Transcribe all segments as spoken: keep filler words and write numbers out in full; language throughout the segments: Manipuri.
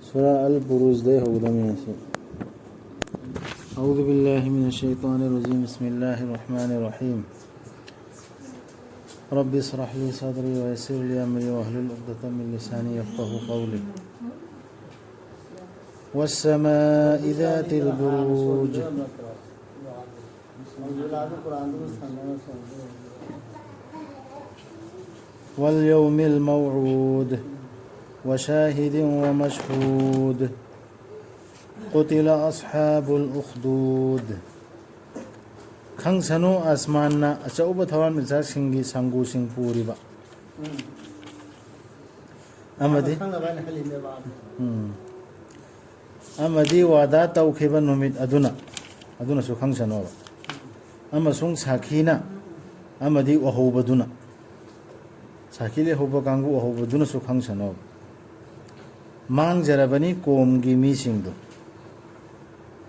ꯁꯨꯔꯥ ꯑꯜ ꯕꯨꯔꯨꯖꯗꯩ ꯍꯧꯒꯗꯕꯅꯤ ꯉꯁꯤ꯫ أعوذ بالله من الشيطان الرجيم. بسم الله الرحمن الرحيم. رب اشرح لي صدري ويسر لي أمري واحلل عقدة من لساني يفقهوا قولي. والسماء ذات البروج. واليوم الموعود. وشاهد ومشهود. قتل أصحاب الأخدود. ꯈꯪꯁꯅꯨ ꯑꯁꯃꯥꯟꯅ ꯑꯆꯧꯕ ꯊꯋꯥꯟꯃꯤꯆꯥꯛꯁꯤꯡꯒꯤ ꯁꯪꯒꯨꯁꯤꯡ ꯄꯨꯔꯤꯕ꯫ ꯑꯃꯗꯤ ꯈꯪꯅꯕ ꯍꯥꯏꯅ ꯈꯜꯂꯤꯅꯦꯕ꯫ ꯎꯝ꯫ ꯑꯃꯗꯤ ꯋꯥꯗꯥ ꯇꯧꯈꯤꯕ ꯅꯨꯃꯤꯠ ꯑꯗꯨꯅ, ꯑꯗꯨꯅꯁꯨ ꯈꯪꯁꯅꯣꯕ꯫ ꯑꯃꯁꯨꯡ ꯁꯥꯈꯤꯅ, ꯑꯃꯗꯤ ꯎꯍꯧꯕꯗꯨꯅ, ꯁꯥꯈꯤ ꯂꯩꯍꯧꯕ ꯀꯥꯡꯕꯨ ꯎꯍꯧꯕꯗꯨꯅꯁꯨ ꯈꯪꯁꯅꯣꯕ꯫ ꯃꯥꯡꯖꯔꯕꯅꯤ ꯀꯣꯝꯒꯤ ꯃꯤꯁꯤꯡꯗꯨ꯫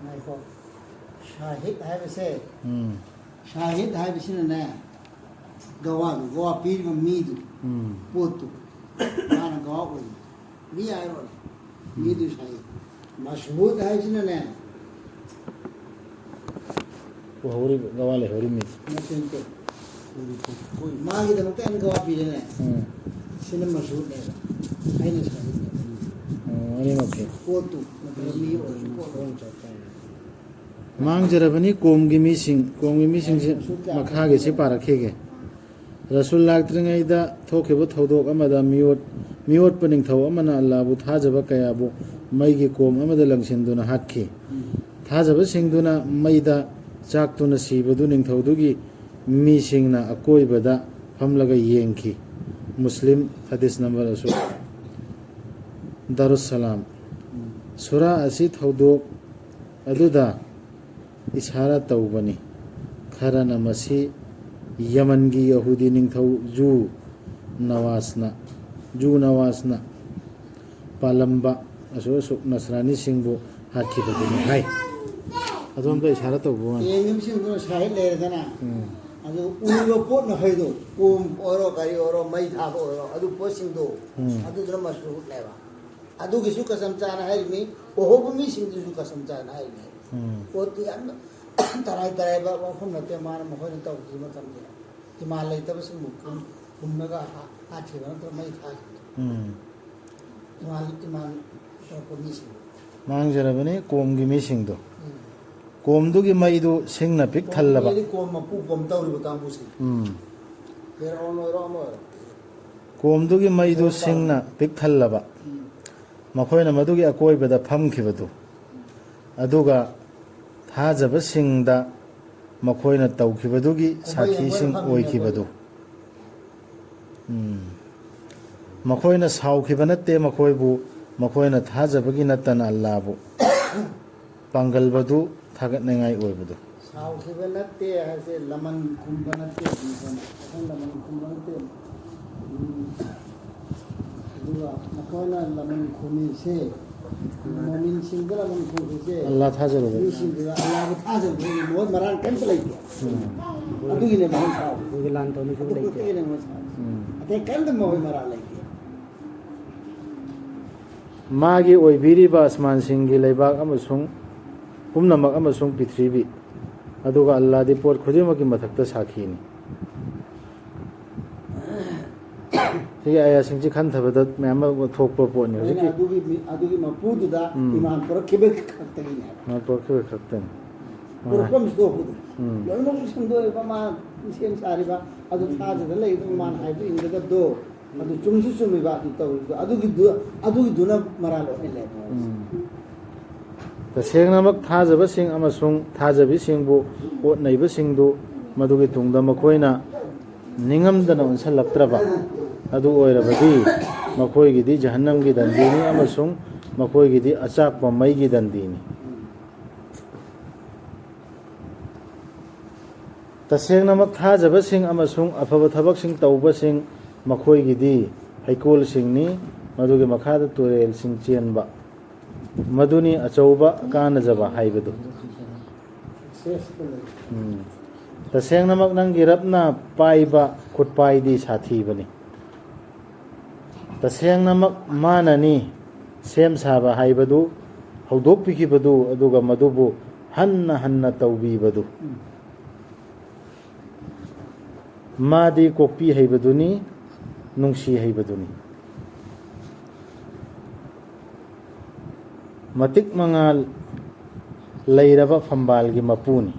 ꯉꯥꯏꯈꯣ꯫ ꯁꯥꯍꯤꯗ ꯍꯥꯏꯕꯁꯦ, ꯎꯝ꯫ ꯁꯥꯍꯤꯗ ꯍꯥꯏꯕꯁꯤꯅꯅꯦ, ꯒꯋꯥꯗꯨ, ꯒꯋꯥ ꯄꯤꯔꯤꯕ ꯃꯤꯗꯨ, ꯎꯝ꯫ ꯄꯣꯠꯇꯨ, ꯃꯥꯅ ꯒꯋꯥ ꯑꯣꯏꯔꯤ꯫ ꯃꯤ ꯍꯥꯏꯔꯣꯅꯦ꯫ ꯎꯝ꯫ ꯃꯤꯗꯨ ꯁꯥꯍꯤꯗ꯫ ꯃꯁꯍꯨꯗ ꯍꯥꯏꯁꯤꯅꯅꯦ, ꯎꯍꯧꯔꯤꯕ, ꯒꯋꯥ ꯂꯩꯍꯧꯔꯤꯕ ꯃꯤ꯫ ꯅꯠꯇꯦ, ꯅꯠꯇꯦ꯫ ꯃꯥꯒꯤꯗꯃꯛꯇ ꯑꯩꯅ ꯒꯋꯥ ꯄꯤꯔꯦꯅꯦ꯫ ꯎꯝ꯫ ꯁꯤꯅ ꯃꯁꯍꯨꯗꯅꯦꯕ꯫ ꯑꯩꯅ ꯁꯥꯍꯤꯗꯅꯦꯕ꯫ ꯎꯝ, ꯑꯅꯤꯃꯛꯀꯤ꯫ ꯄꯣꯠꯇꯨ ꯅꯠꯇ꯭ꯔꯒ ꯃꯤ ꯑꯣꯏꯔꯁꯨ ꯄꯣꯠ ꯑꯣꯏꯔꯁꯨ꯫ ꯃꯥꯡꯖꯔꯕꯅꯤ ꯀꯣꯝꯒꯤ ꯃꯤꯁꯤꯡ, ꯀꯣꯝꯒꯤ ꯃꯤꯁꯤꯡꯁꯦ ꯃꯈꯥꯒꯤꯁꯤ ꯄꯥꯔꯛꯈꯤꯒꯦ꯫ ꯔꯁꯨꯜ ꯂꯥꯛꯇ꯭ꯔꯤꯉꯩꯗ ꯊꯣꯛꯈꯤꯕ ꯊꯧꯗꯣꯛ ꯑꯃꯗ ꯃꯤꯑꯣꯠ-, ꯃꯤꯑꯣꯠꯄ ꯅꯤꯡꯊꯧ ꯑꯃꯅ ꯑꯜꯂꯥꯕꯨ ꯊꯥꯖꯕ ꯀꯌꯥꯕꯨ ꯃꯩꯒꯤ ꯀꯣꯝ ꯑꯃꯗ ꯂꯪꯁꯤꯟꯗꯨꯅ ꯍꯥꯠꯈꯤ꯫ ꯊꯥꯖꯕꯁꯤꯡꯗꯨꯅ ꯃꯩꯗ ꯆꯥꯛꯇꯨꯅ ꯁꯤꯕꯗꯨ ꯅꯤꯡꯊꯧꯗꯨꯒꯤ ꯃꯤꯁꯤꯡꯅ ꯑꯀꯣꯏꯕꯗ ꯐꯝꯂꯒ ꯌꯦꯡꯈꯤ꯫ ꯃꯨꯁꯂꯤꯝ, ꯍꯗꯤꯁ ꯅꯝꯕꯔ ꯑꯁꯨꯛ꯫ ꯗꯥꯔꯨꯁꯁꯂꯥꯝ꯫ ꯁꯨꯔꯥ ꯑꯁꯤ ꯊꯧꯗꯣꯛ ꯑꯗꯨꯗ ꯏꯁꯥꯔꯥ ꯇꯧꯕꯅꯤ꯫ ꯈꯔꯅ ꯃꯁꯤ ꯌꯃꯟꯒꯤ ꯌꯍꯨꯗꯤ ꯅꯤꯡꯊꯧ ꯖꯨ ꯅꯋꯥꯁꯅ, ꯖꯨ ꯅꯋꯥꯁꯅ ꯄꯥꯜꯂꯝꯕ ꯑꯁꯨꯛ ꯑꯁꯨꯛ ꯅꯁꯔꯥꯅꯤꯁꯤꯡꯕꯨ ꯍꯥꯠꯈꯤꯕꯗꯨꯅꯤ ꯍꯥꯏ꯫ ꯑꯗꯣꯝꯗ ꯏꯁꯥꯔꯥ ꯇꯧꯕ ꯋꯥꯅꯤ꯫ ꯌꯦꯡꯉꯤꯕꯁꯤꯡꯗꯨꯅ ꯁꯥꯍꯤꯗ ꯂꯩꯔꯦꯗꯅ꯫ ꯎꯝ꯫ ꯑꯗꯨ ꯎꯔꯤꯕ ꯄꯣꯠ ꯃꯈꯩꯗꯣ, ꯀꯣꯝ ꯑꯣꯏꯔꯣ, ꯀꯔꯤ ꯑꯣꯏꯔꯣ, ꯃꯩ ꯊꯥꯕ ꯑꯣꯏꯔꯣ, ꯑꯗꯨ ꯄꯣꯠꯁꯤꯡꯗꯣ, ꯎꯝ꯫ ꯑꯗꯨꯗꯨꯅ ꯃꯁꯍꯨꯗꯅꯦꯕ꯫ ꯑꯗꯨꯒꯤꯁꯨ ꯀꯁꯝ ꯆꯥꯅ ꯍꯥꯏꯔꯤꯅꯤ, ꯎꯍꯧꯕ ꯃꯤꯁꯤꯡꯗꯨꯁꯨ ꯀꯁꯝ ꯆꯥꯅ ꯍꯥꯏꯔꯤꯅꯤ꯫ ꯎꯝ꯫ ꯄꯣꯠꯇꯨ ꯌꯥꯝꯅ ꯇꯔꯥꯏ ꯇꯔꯥꯏꯕ ꯋꯥꯐꯝ ꯅꯠꯇꯦ꯫ ꯃꯥꯅ ꯃꯈꯣꯏꯅ ꯇꯧꯈꯤꯕ ꯃꯇꯝꯗ ꯏꯃꯥꯟ ꯂꯩꯇꯕꯁꯤꯡꯕꯨ ꯐꯨꯝ-, ꯐꯨꯝꯂꯒ ꯍꯥ-, ꯍꯥꯠꯈꯤꯕ ꯅꯠꯇ꯭ꯔꯒ ꯃꯩ ꯊꯥꯈꯤꯕ꯫ ꯎꯝ꯫ ꯏꯃꯥꯟ, ꯏꯃꯥꯟ ꯇꯧꯔꯛꯄ ꯃꯤꯁꯤꯡꯕꯨ꯫ ꯃꯥꯡꯖꯔꯕꯅꯤ ꯀꯣꯝꯒꯤ ꯃꯤꯁꯤꯡꯗꯣ꯫ ꯎꯝ꯫ ꯀꯣꯝꯗꯨꯒꯤ ꯃꯩꯗꯨ ꯁꯤꯡꯅ ꯄꯤꯛ ꯊꯜꯂꯕ꯫ ꯀꯣꯝꯗꯨꯒꯤ ꯀꯣꯝ ꯃꯄꯨ ꯀꯣꯝ ꯇꯧꯔꯤꯕ ꯀꯥꯡꯕꯨꯁꯤꯡ꯫ ꯎꯝ꯫ ꯐꯤꯔꯥꯎꯟ ꯑꯣꯏꯔꯣ ꯑꯃ ꯑꯣꯏꯔꯣ꯫ ꯀꯣꯝꯗꯨꯒꯤ ꯃꯩꯗꯨ ꯁꯤꯡꯅ ꯄꯤꯛ ꯊꯜꯂꯕ꯫ ꯎꯝ꯫ ꯃꯈꯣꯏꯅ ꯃꯗꯨꯒꯤ ꯑꯀꯣꯏꯕꯗ ꯐꯝꯈꯤꯕꯗꯨ, ꯑꯗꯨꯒ ꯊꯥꯖꯕꯁꯤꯡꯗ ꯃꯈꯣꯏꯅ ꯇꯧꯈꯤꯕꯗꯨꯒꯤ ꯁꯥꯈꯤꯁꯤꯡ ꯑꯣꯏꯈꯤꯕꯗꯨ꯫ ꯎꯝ꯫ ꯃꯈꯣꯏꯅ ꯁꯥꯎꯈꯤꯕ ꯅꯠꯇꯦ ꯃꯈꯣꯏꯕꯨ, ꯃꯈꯣꯏꯅ ꯊꯥꯖꯕꯒꯤ ꯅꯠꯇꯅ ꯑꯜꯂꯥꯕꯨ꯫ ꯄꯥꯡꯒꯜꯕꯗꯨ ꯊꯥꯒꯠꯅꯤꯡꯉꯥꯏ ꯑꯣꯏꯕꯗꯨ꯫ ꯁꯥꯎꯈꯤꯕ ꯅꯠꯇꯦ ꯍꯥꯏꯁꯦ ꯂꯃꯟ ꯈꯨꯝꯕ ꯅꯠꯇꯦ, ꯑꯩꯈꯣꯏ ꯂꯃꯟ ꯈꯨꯝꯕ ꯅꯠꯇꯦ꯫ ꯎꯝ꯫ ꯑꯗꯨꯒ ꯃꯈꯣꯏꯅ ꯂꯃꯟ ꯈꯨꯝꯃꯤꯁꯦ, ꯃꯣꯃꯤꯟꯁꯤꯡꯗ ꯂꯃꯟ ꯈꯨꯝꯃꯤꯁꯦ, ꯑꯜꯂꯥ ꯊꯥꯖꯔꯨꯕ꯫ ꯃꯤꯁꯤꯡꯗꯨꯗ ꯑꯜꯂꯥꯕꯨ ꯊꯥꯖꯕꯒꯤ ꯃꯣꯏ ꯃꯔꯥꯜ ꯀꯔꯤꯝꯇ ꯂꯩꯇꯦ꯫ ꯎꯝ꯫ ꯑꯗꯨꯒꯤꯅꯦ ꯃꯣꯏ ꯁꯥꯎꯔꯤꯁꯦ꯫ ꯑꯗꯨꯒꯤ ꯂꯥꯟ ꯇꯧꯅꯤꯁꯨ ꯑꯗꯨ ꯂꯩꯇꯦ꯫ ꯈꯛꯇꯒꯤꯅꯦ ꯃꯣꯏ ꯁꯥꯎꯔꯤꯁꯦ꯫ ꯎꯝ꯫ ꯑꯇꯩ ꯀꯔꯤꯝꯇ ꯃꯣꯏ ꯃꯔꯥꯜ ꯂꯩꯇꯦ꯫ ꯃꯥꯒꯤ ꯑꯣꯏꯕꯤꯔꯤꯕ ꯑꯁꯃꯥꯟꯁꯤꯡꯒꯤ ꯂꯩꯕꯥꯛ ꯑꯃꯁꯨꯡ ꯄꯨꯝꯅꯃꯛ ꯑꯃꯁꯨꯡ ꯄ꯭ꯔꯤꯊꯤꯕꯤ, ꯑꯗꯨꯒ ꯑꯜꯂꯥꯗꯤ ꯄꯣꯠ ꯈꯨꯗꯤꯡꯃꯛꯀꯤ ꯃꯊꯛꯇ ꯁꯥꯈꯤꯅꯤ꯫ ꯁꯤꯒꯤ ꯑꯥꯌꯥꯁꯤꯡꯁꯤ ꯈꯟꯊꯕꯗ ꯃꯌꯥꯝ ꯑꯃ ꯊꯣꯛꯄ ꯄꯣꯠꯅꯤ꯫ ꯍꯧꯖꯤꯛꯀꯤ ꯑꯗꯨꯒꯤ ꯃꯤ-, ꯑꯗꯨꯒꯤ ꯃꯄꯨꯗꯨꯗ ꯎꯝ꯫ ꯏꯃꯥꯟ ꯄꯨꯔꯛꯈꯤꯕ ꯈꯛꯇꯅꯤ ꯍꯥꯏꯕ꯫ ꯏꯃꯥꯟ ꯄꯨꯔꯛꯈꯤꯕ ꯈꯛꯇꯅꯤ꯫ ꯄꯨꯔꯛꯐꯝꯁꯨ ꯊꯣꯛꯄꯗꯣ꯫ ꯎꯝ꯫ ꯂꯣꯏꯅꯃꯛ ꯁꯦꯝꯗꯣꯛꯑꯦꯕ ꯃꯥ ꯁꯦꯝ ꯁꯥꯔꯤꯕ, ꯑꯗꯨ ꯊꯥꯖꯗ ꯂꯩꯗꯣ ꯃꯥꯅ ꯍꯥꯏꯕꯗꯨ ꯏꯟꯒꯗꯕꯗꯣ꯫ ꯑꯗꯨ ꯆꯨꯝꯁꯨ ꯆꯨꯝꯃꯤꯕ ꯑꯗꯨ ꯇꯧꯔꯤꯕꯗꯣ꯫ ꯑꯗꯨꯒꯤꯗꯨ-, ꯑꯗꯨꯒꯤꯗꯨꯅ ꯃꯔꯥꯜ ꯑꯣꯏꯍꯜꯂꯦꯕ꯫ ꯎꯝ꯫ ꯇꯁꯦꯡꯅꯃꯛ ꯊꯥꯖꯕꯁꯤꯡ ꯑꯃꯁꯨꯡ ꯊꯥꯖꯕꯤꯁꯤꯡꯕꯨ ꯑꯣꯠ ꯅꯩꯕꯁꯤꯡꯗꯨ ꯃꯗꯨꯒꯤ ꯇꯨꯡꯗ ꯃꯈꯣꯏꯅ ꯅꯤꯡꯉꯝꯗꯅ ꯑꯣꯟꯁꯤꯜꯂꯛꯇ꯭ꯔꯕ ꯑꯗꯨ ꯑꯣꯏꯔꯕꯗꯤ, ꯃꯈꯣꯏꯒꯤꯗꯤ ꯖꯍꯟꯅꯝꯒꯤ ꯗꯟꯗꯤꯅꯤ ꯑꯃꯁꯨꯡ ꯃꯈꯣꯏꯒꯤꯗꯤ ꯑꯆꯥꯛꯄ ꯃꯩꯒꯤ ꯗꯟꯗꯤꯅꯤ꯫ ꯇꯁꯦꯡꯅꯃꯛ ꯊꯥꯖꯕꯁꯤꯡ ꯑꯃꯁꯨꯡ ꯑꯐꯕ ꯊꯕꯛꯁꯤꯡ ꯇꯧꯕꯁꯤꯡ ꯃꯈꯣꯏꯒꯤꯗꯤ ꯍꯩꯀꯣꯜꯁꯤꯡꯅꯤ, ꯃꯗꯨꯒꯤ ꯃꯈꯥꯗ ꯇꯨꯔꯦꯜꯁꯤꯡ ꯆꯦꯟꯕ꯫ ꯃꯗꯨꯅꯤ ꯑꯆꯧꯕ ꯀꯥꯟꯅꯖꯕ ꯍꯥꯏꯕꯗꯨ꯫ ꯎꯝ꯫ ꯇꯁꯦꯡꯅꯃꯛ ꯅꯪꯒꯤ ꯔꯕꯅ ꯄꯥꯏꯕ ꯈꯨꯠꯄꯥꯏꯗꯤ ꯁꯥꯊꯤꯕꯅꯤ꯫ ꯇꯁꯦꯡꯅꯃꯛ ꯃꯥꯅꯅꯤ ꯁꯦꯝ ꯁꯥꯕ ꯍꯥꯏꯕꯗꯨ ꯍꯧꯗꯣꯛꯄꯤꯈꯤꯕꯗꯨ, ꯑꯗꯨꯒ ꯃꯗꯨꯕꯨ ꯍꯟꯅ ꯍꯟꯅ ꯇꯧꯕꯤꯕꯗꯨ꯫ ꯃꯥꯗꯤ ꯀꯣꯛꯄꯤ ꯍꯩꯕꯗꯨꯅꯤ, ꯅꯨꯡꯁꯤ ꯍꯩꯕꯗꯨꯅꯤ꯫ ꯃꯇꯤꯛ ꯃꯉꯥꯜ ꯂꯩꯔꯕ ꯐꯝꯕꯥꯜꯒꯤ ꯃꯄꯨꯅꯤ꯫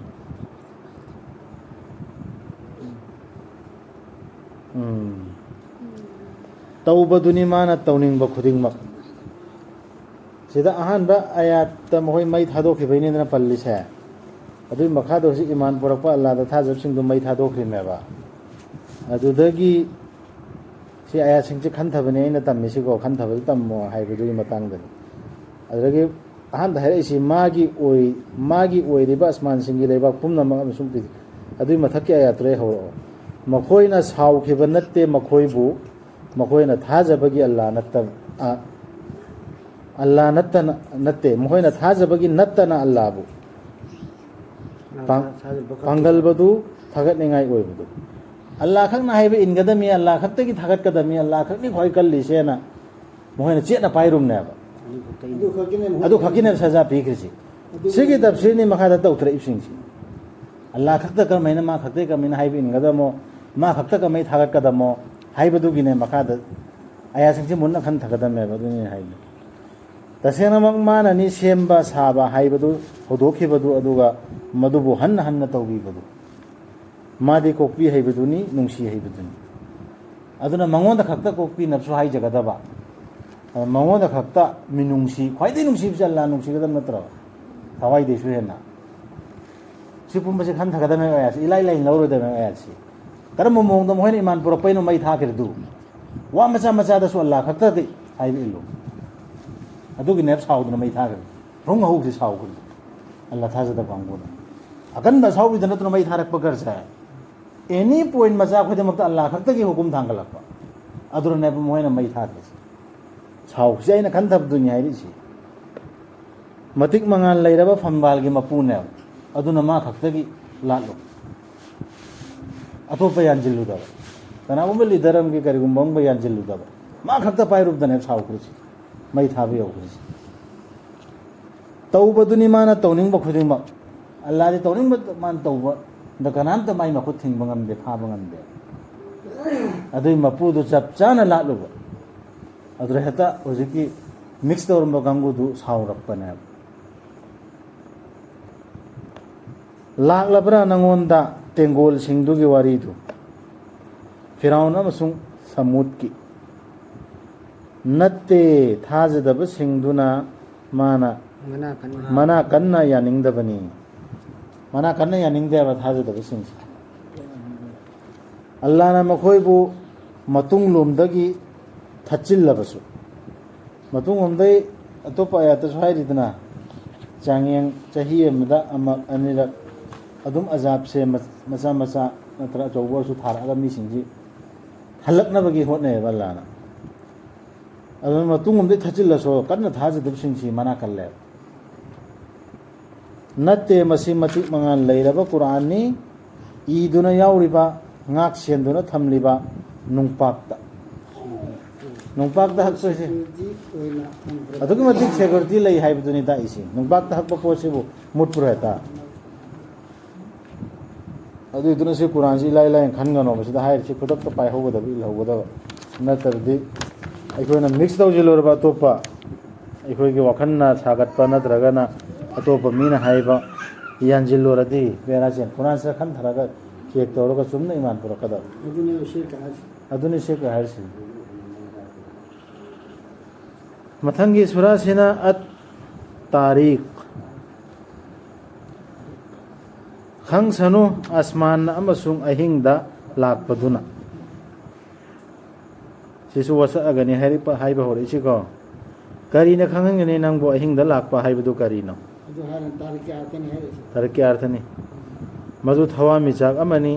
ꯎꯝ꯫ ꯇꯧꯕꯗꯨꯅꯤ ꯃꯥꯅ ꯇꯧꯅꯤꯡꯕ ꯈꯨꯗꯤꯡꯃꯛ꯫ ꯁꯤꯗ ꯑꯍꯥꯟꯕ ꯑꯌꯥꯠꯇ ꯃꯈꯣꯏ ꯃꯩ ꯊꯥꯗꯣꯛꯈꯤꯕꯩꯅꯤꯗꯅ ꯄꯜꯂꯤꯁꯦ꯫ ꯑꯗꯨꯒꯤ ꯃꯈꯥꯗ ꯍꯧꯖꯤꯛ ꯏꯃꯥꯟ ꯄꯨꯔꯛꯄ ꯑꯜꯂꯥꯗ ꯊꯥꯖꯕꯁꯤꯡꯗꯨ ꯃꯩ ꯊꯥꯗꯣꯛꯈ꯭ꯔꯤꯃꯦꯕ꯫ ꯑꯗꯨꯗꯒꯤ ꯁꯤ ꯑꯌꯥꯠꯁꯤꯡꯁꯦ ꯈꯟꯊꯕꯅꯦ ꯑꯩꯅ ꯇꯝꯃꯤꯁꯤꯀꯣ, ꯈꯟꯊꯕꯗ ꯇꯝꯃꯣ ꯍꯥꯏꯕꯗꯨꯒꯤ ꯃꯇꯥꯡꯗꯅꯤ꯫ ꯑꯗꯨꯗꯒꯤ ꯑꯍꯥꯟꯕꯗ ꯍꯥꯏꯔꯛꯏꯁꯤ ꯃꯥꯒꯤ ꯑꯣꯏ-, ꯃꯥꯒꯤ ꯑꯣꯏꯔꯤꯕ ꯑꯁꯃꯥꯟꯁꯤꯡꯒꯤ ꯂꯩꯕꯥꯛ ꯄꯨꯝꯅꯃꯛ ꯑꯃꯁꯨꯡ ꯄ꯭ꯔꯤꯊꯤ-, ꯑꯗꯨꯒꯤ ꯃꯊꯛꯀꯤ ꯑꯌꯥꯠꯇꯨꯗꯩ ꯍꯧꯔꯛꯑꯣ꯫ ꯃꯈꯣꯏꯅ ꯁꯥꯎꯈꯤꯕ ꯅꯠꯇꯦ ꯃꯈꯣꯏꯕꯨ, ꯃꯈꯣꯏꯅ ꯊꯥꯖꯕꯒꯤ ꯑꯜꯂꯥ ꯅꯠꯇꯅ, ꯑ, ꯑꯜꯂꯥ ꯅꯠꯇꯅ, ꯅꯠꯇꯦ, ꯃꯈꯣꯏꯅ ꯊꯥꯖꯕꯒꯤ ꯅꯠꯇꯅ ꯑꯜꯂꯥꯕꯨ ꯄꯥꯡ-, ꯄꯥꯡꯒꯜꯕꯗꯨ ꯊꯥꯒꯠꯅꯤꯡꯉꯥꯏ ꯑꯣꯏꯕꯗꯨ꯫ ꯑꯜꯂꯥ ꯈꯛꯅ ꯍꯥꯏꯕ ꯏꯟꯒꯗꯕꯅꯤ, ꯑꯜꯂꯥ ꯈꯛꯇꯒꯤ ꯊꯥꯒꯠꯀꯗꯕꯅꯤ, ꯑꯜꯂꯥ ꯈꯛꯅꯤ ꯈ꯭ꯋꯥꯏ ꯀꯜꯂꯤꯁꯦꯅ ꯃꯈꯣꯏꯅ ꯆꯦꯠꯅ ꯄꯥꯏꯔꯨꯝꯅꯦꯕ꯫ ꯑꯗꯨ ꯈꯛꯀꯤꯅꯦ ꯃꯈꯣꯏ ꯑꯗꯨ ꯈꯛꯀꯤꯅꯦꯕ ꯁꯖꯥ ꯄꯤꯈ꯭ꯔꯤꯁꯤ꯫ ꯑꯗꯨ ꯁꯤꯒꯤ ꯇꯞꯁꯤꯔꯅꯤ ꯃꯈꯥꯗ ꯇꯧꯊꯔꯛꯏꯕꯁꯤꯡꯁꯤ꯫ ꯑꯜꯂꯥ ꯈꯛꯇ ꯀꯔꯝꯍꯥꯏꯅ, ꯃꯥ ꯈꯛꯇ ꯀꯔꯝꯍꯥꯏꯅ ꯍꯥꯏꯕ ꯏꯟꯒꯗꯕꯅꯣ, ꯃꯥ ꯈꯛꯇ ꯀꯔꯝꯍꯥꯏꯅ ꯊꯥꯒꯠꯀꯗꯕꯅꯣ ꯍꯥꯏꯕꯗꯨꯒꯤꯅꯦ ꯃꯈꯥꯗ ꯑꯌꯥꯁꯤꯡꯁꯤ ꯃꯨꯟꯅ ꯈꯟꯊꯒꯗꯕꯅꯦꯕ꯫ ꯑꯗꯨꯅꯤ ꯍꯥꯏꯗꯣ꯫ ꯇꯁꯦꯡꯅꯃꯛ ꯃꯥꯅꯅꯤ ꯁꯦꯝꯕ ꯁꯥꯕ ꯍꯥꯏꯕꯗꯨ ꯍꯧꯗꯣꯛꯈꯤꯕꯗꯨ, ꯑꯗꯨꯒ ꯃꯗꯨꯕꯨ ꯍꯟꯅ ꯍꯟꯅ ꯇꯧꯕꯤꯕꯗꯨ꯫ ꯃꯥꯗꯤ ꯀꯣꯛꯄꯤ ꯍꯩꯕꯗꯨꯅꯤ, ꯅꯨꯡꯁꯤ ꯍꯩꯕꯗꯨꯅꯤ꯫ ꯑꯗꯨꯅ ꯃꯉꯣꯟꯗ ꯈꯛꯇ ꯀꯣꯛꯄꯤꯅꯕꯁꯨ ꯍꯥꯏꯖꯒꯗꯕ꯫ ꯑ, ꯃꯉꯣꯟꯗ ꯈꯛꯇ ꯃꯤꯅꯨꯡꯁꯤ, ꯈ꯭ꯋꯥꯏꯗꯒꯤ ꯅꯨꯡꯁꯤꯕꯁꯦ ꯑꯜꯂꯥ ꯅꯨꯡꯁꯤꯒꯗꯕ ꯅꯠꯇ꯭ꯔꯣ? ꯊꯋꯥꯏꯗꯩꯁꯨ ꯍꯦꯟꯅ꯫ ꯁꯤ ꯄꯨꯝꯕꯁꯦ ꯈꯟꯊꯒꯗꯕꯅꯦꯕ ꯑꯌꯥꯠꯁꯤ, ꯏꯂꯥꯏ ꯂꯥꯏꯅ ꯂꯧꯔꯣꯏꯗꯕꯅꯦꯕ ꯑꯌꯥꯠꯁꯤ꯫ ꯀꯔꯝꯕ ꯃꯑꯣꯡꯗ ꯃꯈꯣꯏꯅ ꯏꯃꯥꯟ ꯄꯨꯔꯛꯄꯩꯅꯣ ꯃꯩ ꯊꯥꯈ꯭ꯔꯤꯗꯨ? ꯋꯥ ꯃꯆꯥ ꯃꯆꯥꯗꯁꯨ ꯑꯜꯂꯥ ꯈꯛꯇꯗꯤ ꯍꯥꯏꯕ ꯏꯜꯂꯨ꯫ ꯑꯗꯨꯒꯤꯅꯦꯕ ꯁꯥꯎꯗꯅ ꯃꯩ ꯊꯥꯈ꯭ꯔꯤꯗꯨ꯫ ꯍꯧ ꯍꯧꯁꯤ ꯁꯥꯎꯈ꯭ꯔꯤꯗꯨ꯫ ꯑꯜꯂꯥ ꯊꯥꯖꯗꯕ ꯀꯥꯡꯕꯨꯅ꯫ ꯑꯀꯟꯕ ꯑꯁꯥꯎꯕꯤꯗ ꯅꯠꯇ꯭ꯔꯣ ꯃꯩ ꯊꯥꯔꯛꯄ ꯒꯔꯁꯦ? ꯑꯦꯅꯤ ꯄꯣꯏꯟ ꯃꯆꯥ ꯈꯨꯗꯤꯡꯃꯛꯇ ꯑꯜꯂꯥ ꯈꯛꯇꯒꯤ ꯍꯨꯀꯨꯝ ꯊꯥꯡꯒꯠꯂꯛꯄ꯫ ꯑꯗꯨꯅꯅꯦꯕ ꯃꯣꯏꯅ ꯃꯩ ꯊꯥꯈ꯭ꯔꯤꯁꯦ꯫ ꯁꯥꯎꯈꯤꯁꯦ ꯑꯩꯅ ꯈꯟꯊꯕꯗꯨꯅꯤ ꯍꯥꯏꯔꯤꯁꯤ꯫ ꯃꯇꯤꯛ ꯃꯉꯥꯜ ꯂꯩꯔꯕ ꯐꯝꯕꯥꯜꯒꯤ ꯃꯄꯨꯅꯦꯕ꯫ ꯑꯗꯨꯅ ꯃꯥ ꯈꯛꯇꯒꯤ ꯂꯥꯠꯂꯨ꯫ ꯑꯇꯣꯞꯄ ꯌꯥꯟꯁꯤꯜꯂꯨꯗꯕ꯫ ꯀꯅꯥꯒꯨꯝꯕ ꯂꯤꯗꯔ ꯑꯃꯒꯤ ꯀꯔꯤꯒꯨꯝꯕ ꯑꯃꯒ ꯌꯥꯟꯁꯤꯜꯂꯨꯗꯕ꯫ ꯃꯥ ꯈꯛꯇ ꯄꯥꯏꯔꯨꯕꯗꯅꯦꯕ ꯁꯥꯎꯈ꯭ꯔꯤꯁꯤ꯫ ꯃꯩ ꯊꯥꯕ ꯌꯧꯈ꯭ꯔꯤꯁꯦ꯫ ꯇꯧꯕꯗꯨꯅꯤ ꯃꯥꯅ ꯇꯧꯅꯤꯡꯕ ꯈꯨꯗꯤꯡꯃꯛ꯫ ꯑꯜꯂꯥꯗꯤ ꯇꯧꯅꯤꯡꯕ ꯃꯥꯅ ꯇꯧꯕꯗ ꯀꯅꯥꯝꯇ ꯃꯥꯏ ꯃꯈꯨꯠ ꯊꯤꯡꯕ ꯉꯝꯗꯦ, ꯐꯥꯕ ꯉꯝꯗꯦ꯫ ꯑꯗꯨꯏ ꯃꯄꯨꯗꯨ ꯆꯞ ꯆꯥꯅ ꯂꯥꯠꯂꯨꯕ꯫ ꯑꯗꯨꯗ ꯍꯦꯛꯇ ꯍꯧꯖꯤꯛꯀꯤ ꯃꯤꯛꯁ ꯇꯧꯔꯝꯕ ꯀꯥꯡꯕꯨꯗꯨ ꯁꯥꯎꯔꯛꯄꯅꯦꯕ꯫ ꯂꯥꯛꯂꯕ꯭ꯔꯥ ꯅꯪꯉꯣꯟꯗ ꯇꯦꯡꯒꯣꯜꯁꯤꯡꯗꯨꯒꯤ ꯋꯥꯔꯤꯗꯨ? ꯐꯤꯔꯥꯎꯟ ꯑꯃꯁꯨꯡ ꯁꯃꯨꯗꯀꯤ꯫ ꯅꯠꯇꯦ, ꯊꯥꯖꯗꯕꯁꯤꯡꯗꯨꯅ ꯃꯥꯅ ꯃꯅꯥ ꯀꯟꯅ ꯃꯅꯥ ꯀꯟꯅ ꯌꯥꯅꯤꯡꯗꯕꯅꯤ꯫ ꯃꯅꯥ ꯀꯟꯅ ꯌꯥꯅꯤꯡꯗꯦ ꯍꯥꯏꯕ ꯊꯥꯖꯗꯕꯁꯤꯡꯁꯦ꯫ ꯑꯜꯂꯥꯅ ꯃꯈꯣꯏꯕꯨ ꯃꯇꯨꯡꯂꯣꯝꯗꯒꯤ ꯊꯠꯆꯤꯜꯂꯕꯁꯨ꯫ ꯃꯇꯨꯡꯂꯣꯝꯗꯩ ꯑꯇꯣꯞꯄ ꯑꯌꯥꯠꯇꯁꯨ ꯍꯥꯏꯔꯤꯗꯅ, ꯆꯥꯡꯌꯦꯡ ꯆꯍꯤ ꯑꯃꯗ ꯑꯃꯛ ꯑꯅꯤꯔꯛ ꯑꯗꯨꯝ ꯑꯖꯥꯕꯁꯦ ꯃ-, ꯃꯆꯥ ꯃꯆꯥ ꯅꯠꯇ꯭ꯔꯒ ꯑꯆꯧꯕ ꯑꯣꯏꯔꯁꯨ ꯊꯥꯔꯛꯑꯒ ꯃꯤꯁꯤꯡꯁꯤ ꯍꯜꯂꯛꯅꯕꯒꯤ ꯍꯣꯠꯅꯩꯌꯦꯕ ꯑꯜꯂꯥꯅ꯫ ꯑꯗꯨꯅ ꯃꯇꯨꯡꯂꯣꯝꯗꯩ ꯊꯠꯆꯤꯜꯂꯁꯨ ꯀꯟꯅ ꯊꯥꯖꯗꯕꯁꯤꯡꯁꯤ ꯃꯅꯥ ꯀꯜꯂꯦꯕ꯫ ꯅꯠꯇꯦ, ꯃꯁꯤ ꯃꯇꯤꯛ ꯃꯉꯥꯜ ꯂꯩꯔꯕ ꯀꯨꯔꯥꯟꯅꯤ, ꯏꯗꯨꯅ ꯌꯥꯎꯔꯤꯕ, ꯉꯥꯛ ꯁꯦꯟꯗꯨꯅ ꯊꯝꯂꯤꯕ ꯅꯨꯡꯄꯥꯛꯇ꯫ ꯅꯨꯡꯄꯥꯛꯇ ꯍꯛꯄꯁꯦ ꯑꯗꯨꯛꯀꯤ ꯃꯇꯤꯛ ꯁꯦꯀ꯭ꯌꯨꯔꯤꯇꯤ ꯂꯩ ꯍꯥꯏꯕꯗꯨꯅꯤ ꯇꯥꯛꯏꯁꯦ꯫ ꯅꯨꯡꯄꯥꯛꯇ ꯍꯛꯄ ꯄꯣꯠꯁꯤꯕꯨ ꯃꯨꯠꯄ꯭ꯔꯣ ꯍꯦꯛꯇ? ꯑꯗꯨꯏꯗꯨꯅ ꯁꯤ ꯀꯨꯔꯥꯟꯁꯤ ꯏꯂꯥꯏ ꯂꯥꯏꯅ ꯈꯟꯒꯅꯣꯕ꯫ ꯁꯤꯗ ꯍꯥꯏꯔꯤꯁꯤ ꯈꯨꯗꯛꯇ ꯄꯥꯏꯍꯧꯒꯗꯕ, ꯏꯜꯍꯧꯒꯗꯕ꯫ ꯅꯠꯇ꯭ꯔꯗꯤ ꯑꯩꯈꯣꯏꯅ ꯃꯤꯛꯁ ꯇꯧꯁꯤꯜꯂꯨꯔꯕ ꯑꯇꯣꯞꯄ ꯑꯩꯈꯣꯏꯒꯤ ꯋꯥꯈꯜꯅ ꯁꯥꯒꯠꯄ ꯅꯠꯇ꯭ꯔꯒꯅ ꯑꯇꯣꯞꯄ ꯃꯤꯅ ꯍꯥꯏꯕ ꯌꯥꯟꯁꯤꯜꯂꯨꯔꯗꯤ ꯕꯦꯔꯥꯁꯦ꯫ ꯀꯨꯔꯥꯟꯁꯤꯗ ꯈꯟꯊꯔꯒ ꯆꯦꯛ ꯇꯧꯔꯒ ꯆꯨꯝꯅ ꯏꯃꯥꯟ ꯄꯨꯔꯛꯀꯗꯕ꯫ ꯑꯗꯨꯅꯦ ꯁꯤ ꯀꯥ-, ꯑꯗꯨꯅꯤ ꯁꯤ ꯀꯥ ꯍꯥꯏꯔꯤꯁꯤ꯫ ꯃꯊꯪꯒꯤ ꯁꯨꯔꯥꯁꯤꯅ ꯑꯠ ꯇꯥꯔꯤꯛ꯫ ꯈꯪꯁꯅꯨ ꯑꯁꯃꯥꯟ ꯑꯃꯁꯨꯡ ꯑꯍꯤꯡꯗ ꯂꯥꯛꯄꯗꯨꯅ꯫ ꯁꯤꯁꯨ ꯋꯥꯁꯛꯑꯒꯅꯤ ꯍꯥꯏꯔꯤꯕ, ꯍꯥꯏꯕ ꯍꯧꯔꯛꯏꯁꯤꯀꯣ꯫ ꯀꯔꯤꯅ ꯈꯪꯍꯟꯒꯅꯤ ꯅꯪꯕꯨ ꯑꯍꯤꯡꯗ ꯂꯥꯛꯄ ꯍꯥꯏꯕꯗꯨ ꯀꯔꯤꯅꯣ? ꯑꯗꯨ ꯍꯥꯏꯔ ꯇꯥꯔꯤꯛ ꯀꯌꯥ ꯑꯥꯔꯊꯅꯤ ꯍꯥꯏꯔꯛꯏꯁꯦ? ꯇꯥꯔꯤꯛ ꯀꯌꯥ ꯑꯥꯔꯊꯅꯤ? ꯃꯗꯨ ꯊꯋꯥꯟꯃꯤꯆꯥꯛ ꯑꯃꯅꯤ,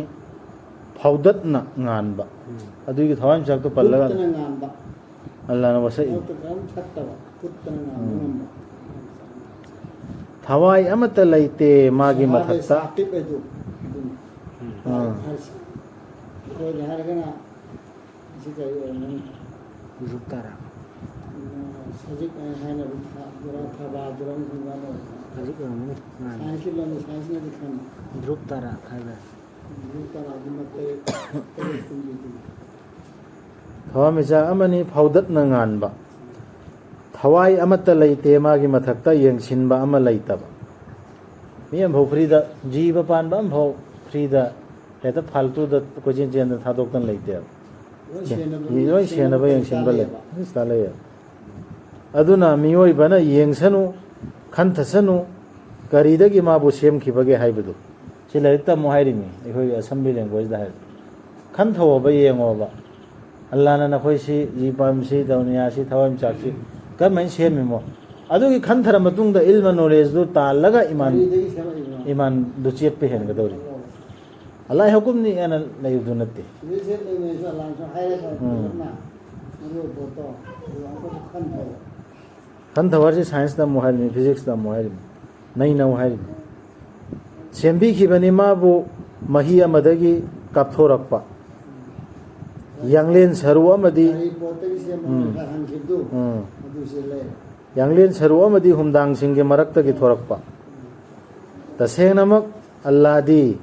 ꯐꯥꯎꯗꯠꯅ ꯉꯥꯟꯕ꯫ ꯎꯝ꯫ ꯑꯗꯨꯒꯤ ꯊꯋꯥꯟꯃꯤꯆꯥꯛꯇꯣ ꯄꯜꯂꯒ ꯀꯨꯠꯇꯅ ꯉꯥꯟꯕ꯫ ꯑꯜꯂꯥꯅ ꯋꯥꯁꯛꯏ꯫ ꯃꯔꯛꯇ ꯀꯔꯤꯝ ꯊꯛꯇꯕ, ꯀꯨꯠꯇꯅ ꯉꯥꯟꯕ ꯎꯝ꯫ ꯉꯝꯕ꯫ ꯊꯋꯥꯏ ꯑꯃꯠꯇ ꯂꯩꯇꯦ ꯃꯥꯒꯤ ꯁꯍꯥꯕꯦ ꯃꯊꯛꯇ꯫ ꯁꯥꯀꯤꯕ ꯍꯥꯏꯗꯨ ꯑꯗꯨꯅꯤ꯫ ꯎꯝ꯫ ꯍꯥꯏꯔꯤꯁꯦ꯫ ꯑꯩꯈꯣꯏꯗ ꯍꯥꯏꯔꯒꯅ ꯁꯤ ꯀꯔꯤ ꯑꯣꯏꯔꯝꯒꯅꯤ? ꯖꯨꯞ ꯇꯥꯔꯥ꯫ ꯑ, ꯍꯧꯖꯤꯛ ꯑꯩ ꯍꯥꯏꯅꯕ ꯊꯥ-, ꯖꯨꯔꯥ ꯊꯥꯕꯥ ꯖꯨꯔꯥ ꯍꯧꯖꯤꯛ ꯑꯣꯏꯔꯝꯒꯅꯤ꯫ ꯁꯥꯏꯟꯁꯀꯤ ꯂꯝꯗ ꯁꯥꯏꯟꯁꯅꯗꯤ ꯈꯪꯉꯤ꯫ ꯗ꯭ꯔꯨꯞ ꯇꯔꯥ ꯈꯔ꯫ ꯗ꯭ꯔꯨꯞ ꯇꯔꯥꯗꯤ ꯃꯇꯦꯛ ꯇꯔꯦꯠ ꯀꯨꯝꯕꯤꯗꯨꯅꯤ꯫ ꯊꯋꯥꯟꯃꯤꯆꯥꯛ ꯑꯃꯅꯤ ꯐꯥꯎꯗꯠꯅ ꯉꯥꯟꯕ꯫ ꯊꯋꯥꯏ ꯑꯃꯠꯇ ꯂꯩꯇꯦ ꯃꯥꯒꯤ ꯃꯊꯛꯇ ꯌꯦꯡꯁꯤꯟꯕ ꯑꯃ ꯂꯩꯇꯕ꯫ ꯃꯤ ꯑꯃꯐꯥꯎ ꯐ꯭ꯔꯤꯗ, ꯖꯤꯕ ꯄꯥꯟꯕ ꯑꯃꯐꯥꯎ ꯐ꯭ꯔꯤꯗ ꯍꯦꯛꯇ ꯐꯥꯜꯇꯨꯗ ꯀꯣꯏꯆꯦꯟ ꯆꯦꯟꯗꯅ ꯊꯥꯗꯣꯛꯇꯅ ꯂꯩꯇꯦꯕ꯫ ꯂꯣꯏ ꯁꯦꯟꯅꯕ ꯂꯣꯏ ꯁꯦꯟꯅꯕ ꯌꯦꯡꯁꯤꯟꯕ ꯂꯩ꯫ ꯂꯩꯇꯥ ꯂꯩꯌꯦꯕ꯫ ꯑꯗꯨꯅ ꯃꯤꯑꯣꯏꯕꯅ ꯌꯦꯡꯁꯅꯨ, ꯈꯟꯊꯁꯅꯨ, ꯀꯔꯤꯗꯒꯤ ꯃꯥꯕꯨ ꯁꯦꯝꯈꯤꯕꯒꯦ ꯍꯥꯏꯕꯗꯨ꯫ ꯁꯤ ꯂꯥꯏꯔꯤꯛ ꯇꯝꯃꯨ ꯍꯥꯏꯔꯤꯅꯤ, ꯑꯩꯈꯣꯏꯒꯤ assembly languageꯗ ꯍꯥꯏꯔꯗꯤ꯫ ꯈꯟꯊꯧꯑꯣꯕ, ꯌꯦꯡꯉꯣꯕ꯫ ꯑꯜꯂꯥꯅ ꯅꯈꯣꯏꯁꯤ, ꯖꯤ ꯄꯥꯝꯁꯤ, ꯗꯧꯅꯤꯌꯥꯁꯤ, ꯊꯋꯥꯟꯃꯤꯆꯥꯛꯁꯤ ꯀꯔꯝꯍꯥꯏꯅ ꯁꯦꯝꯃꯤꯃꯣ? ꯑꯗꯨꯒꯤ ꯈꯟꯊꯔ ꯃꯇꯨꯡꯗ ꯏꯜꯃ knowledgeꯗꯨ ꯇꯥꯜꯂꯒ ꯏꯃꯥꯟ, ꯀꯔꯤꯗꯒꯤ ꯁꯦꯝꯃꯛꯏꯅꯣ? ꯏꯃꯥꯟꯗꯨ ꯆꯦꯠꯄ ꯍꯦꯟꯒꯗꯧꯔꯤ꯫ ꯑꯜꯂꯥꯍ ꯍꯨꯀꯨꯝꯅꯤ ꯍꯥꯏꯅ ꯂꯩꯕꯗꯨ ꯅꯠꯇꯦ꯫ ꯁꯤꯗꯩ ꯁꯦꯝꯗꯣꯏꯅꯦꯁꯨ ꯑꯜꯂꯥꯍꯅꯁꯨ ꯍꯥꯏꯔꯒ ꯎꯝ꯫ ꯐꯖꯅ ꯃꯔꯨ ꯑꯣꯏꯕ ꯄꯣꯠꯇꯣ ꯑꯗꯨ ꯑꯃꯨꯛꯀꯁꯨ ꯈꯟꯊꯧ꯫ ꯈꯟꯊꯧ ꯍꯥꯏꯁꯤ ꯁꯥꯏꯟꯁ ꯇꯝꯃꯨ ꯍꯥꯏꯔꯤꯅꯤ, ꯐꯤꯖꯤꯛꯁ ꯇꯝꯃꯨ ꯍꯥꯏꯔꯤꯅꯤ, ꯅꯩꯅꯧ ꯍꯥꯏꯔꯤꯅꯤ꯫ ꯁꯦꯝꯕꯤꯈꯤꯕꯅꯤ ꯃꯥꯕꯨ ꯃꯍꯤ ꯑꯃꯗꯒꯤ ꯀꯥꯞꯊꯣꯔꯛꯄ꯫ ꯌꯥꯡꯂꯦꯟ ꯁꯔꯨ ꯑꯃꯗꯤ ꯀꯔꯤ ꯄꯣꯠꯇꯒꯤ ꯁꯦꯝꯕꯅꯣ ꯎꯝ꯫ ꯍꯥꯏꯅ ꯍꯪꯈꯤꯕꯗꯨ ꯎꯝ꯫ ꯑꯗꯨꯁꯦ ꯂꯩ꯫ ꯌꯥꯡꯂꯦꯟ ꯁꯔꯨ ꯑꯃꯗꯤ ꯍꯨꯝꯗꯥꯡꯁꯤꯡꯒꯤ ꯃꯔꯛꯇꯒꯤ ꯊꯣꯔꯛꯄ꯫ ꯇꯁꯦꯡꯅꯃꯛ ꯑꯜꯂꯥꯗꯤ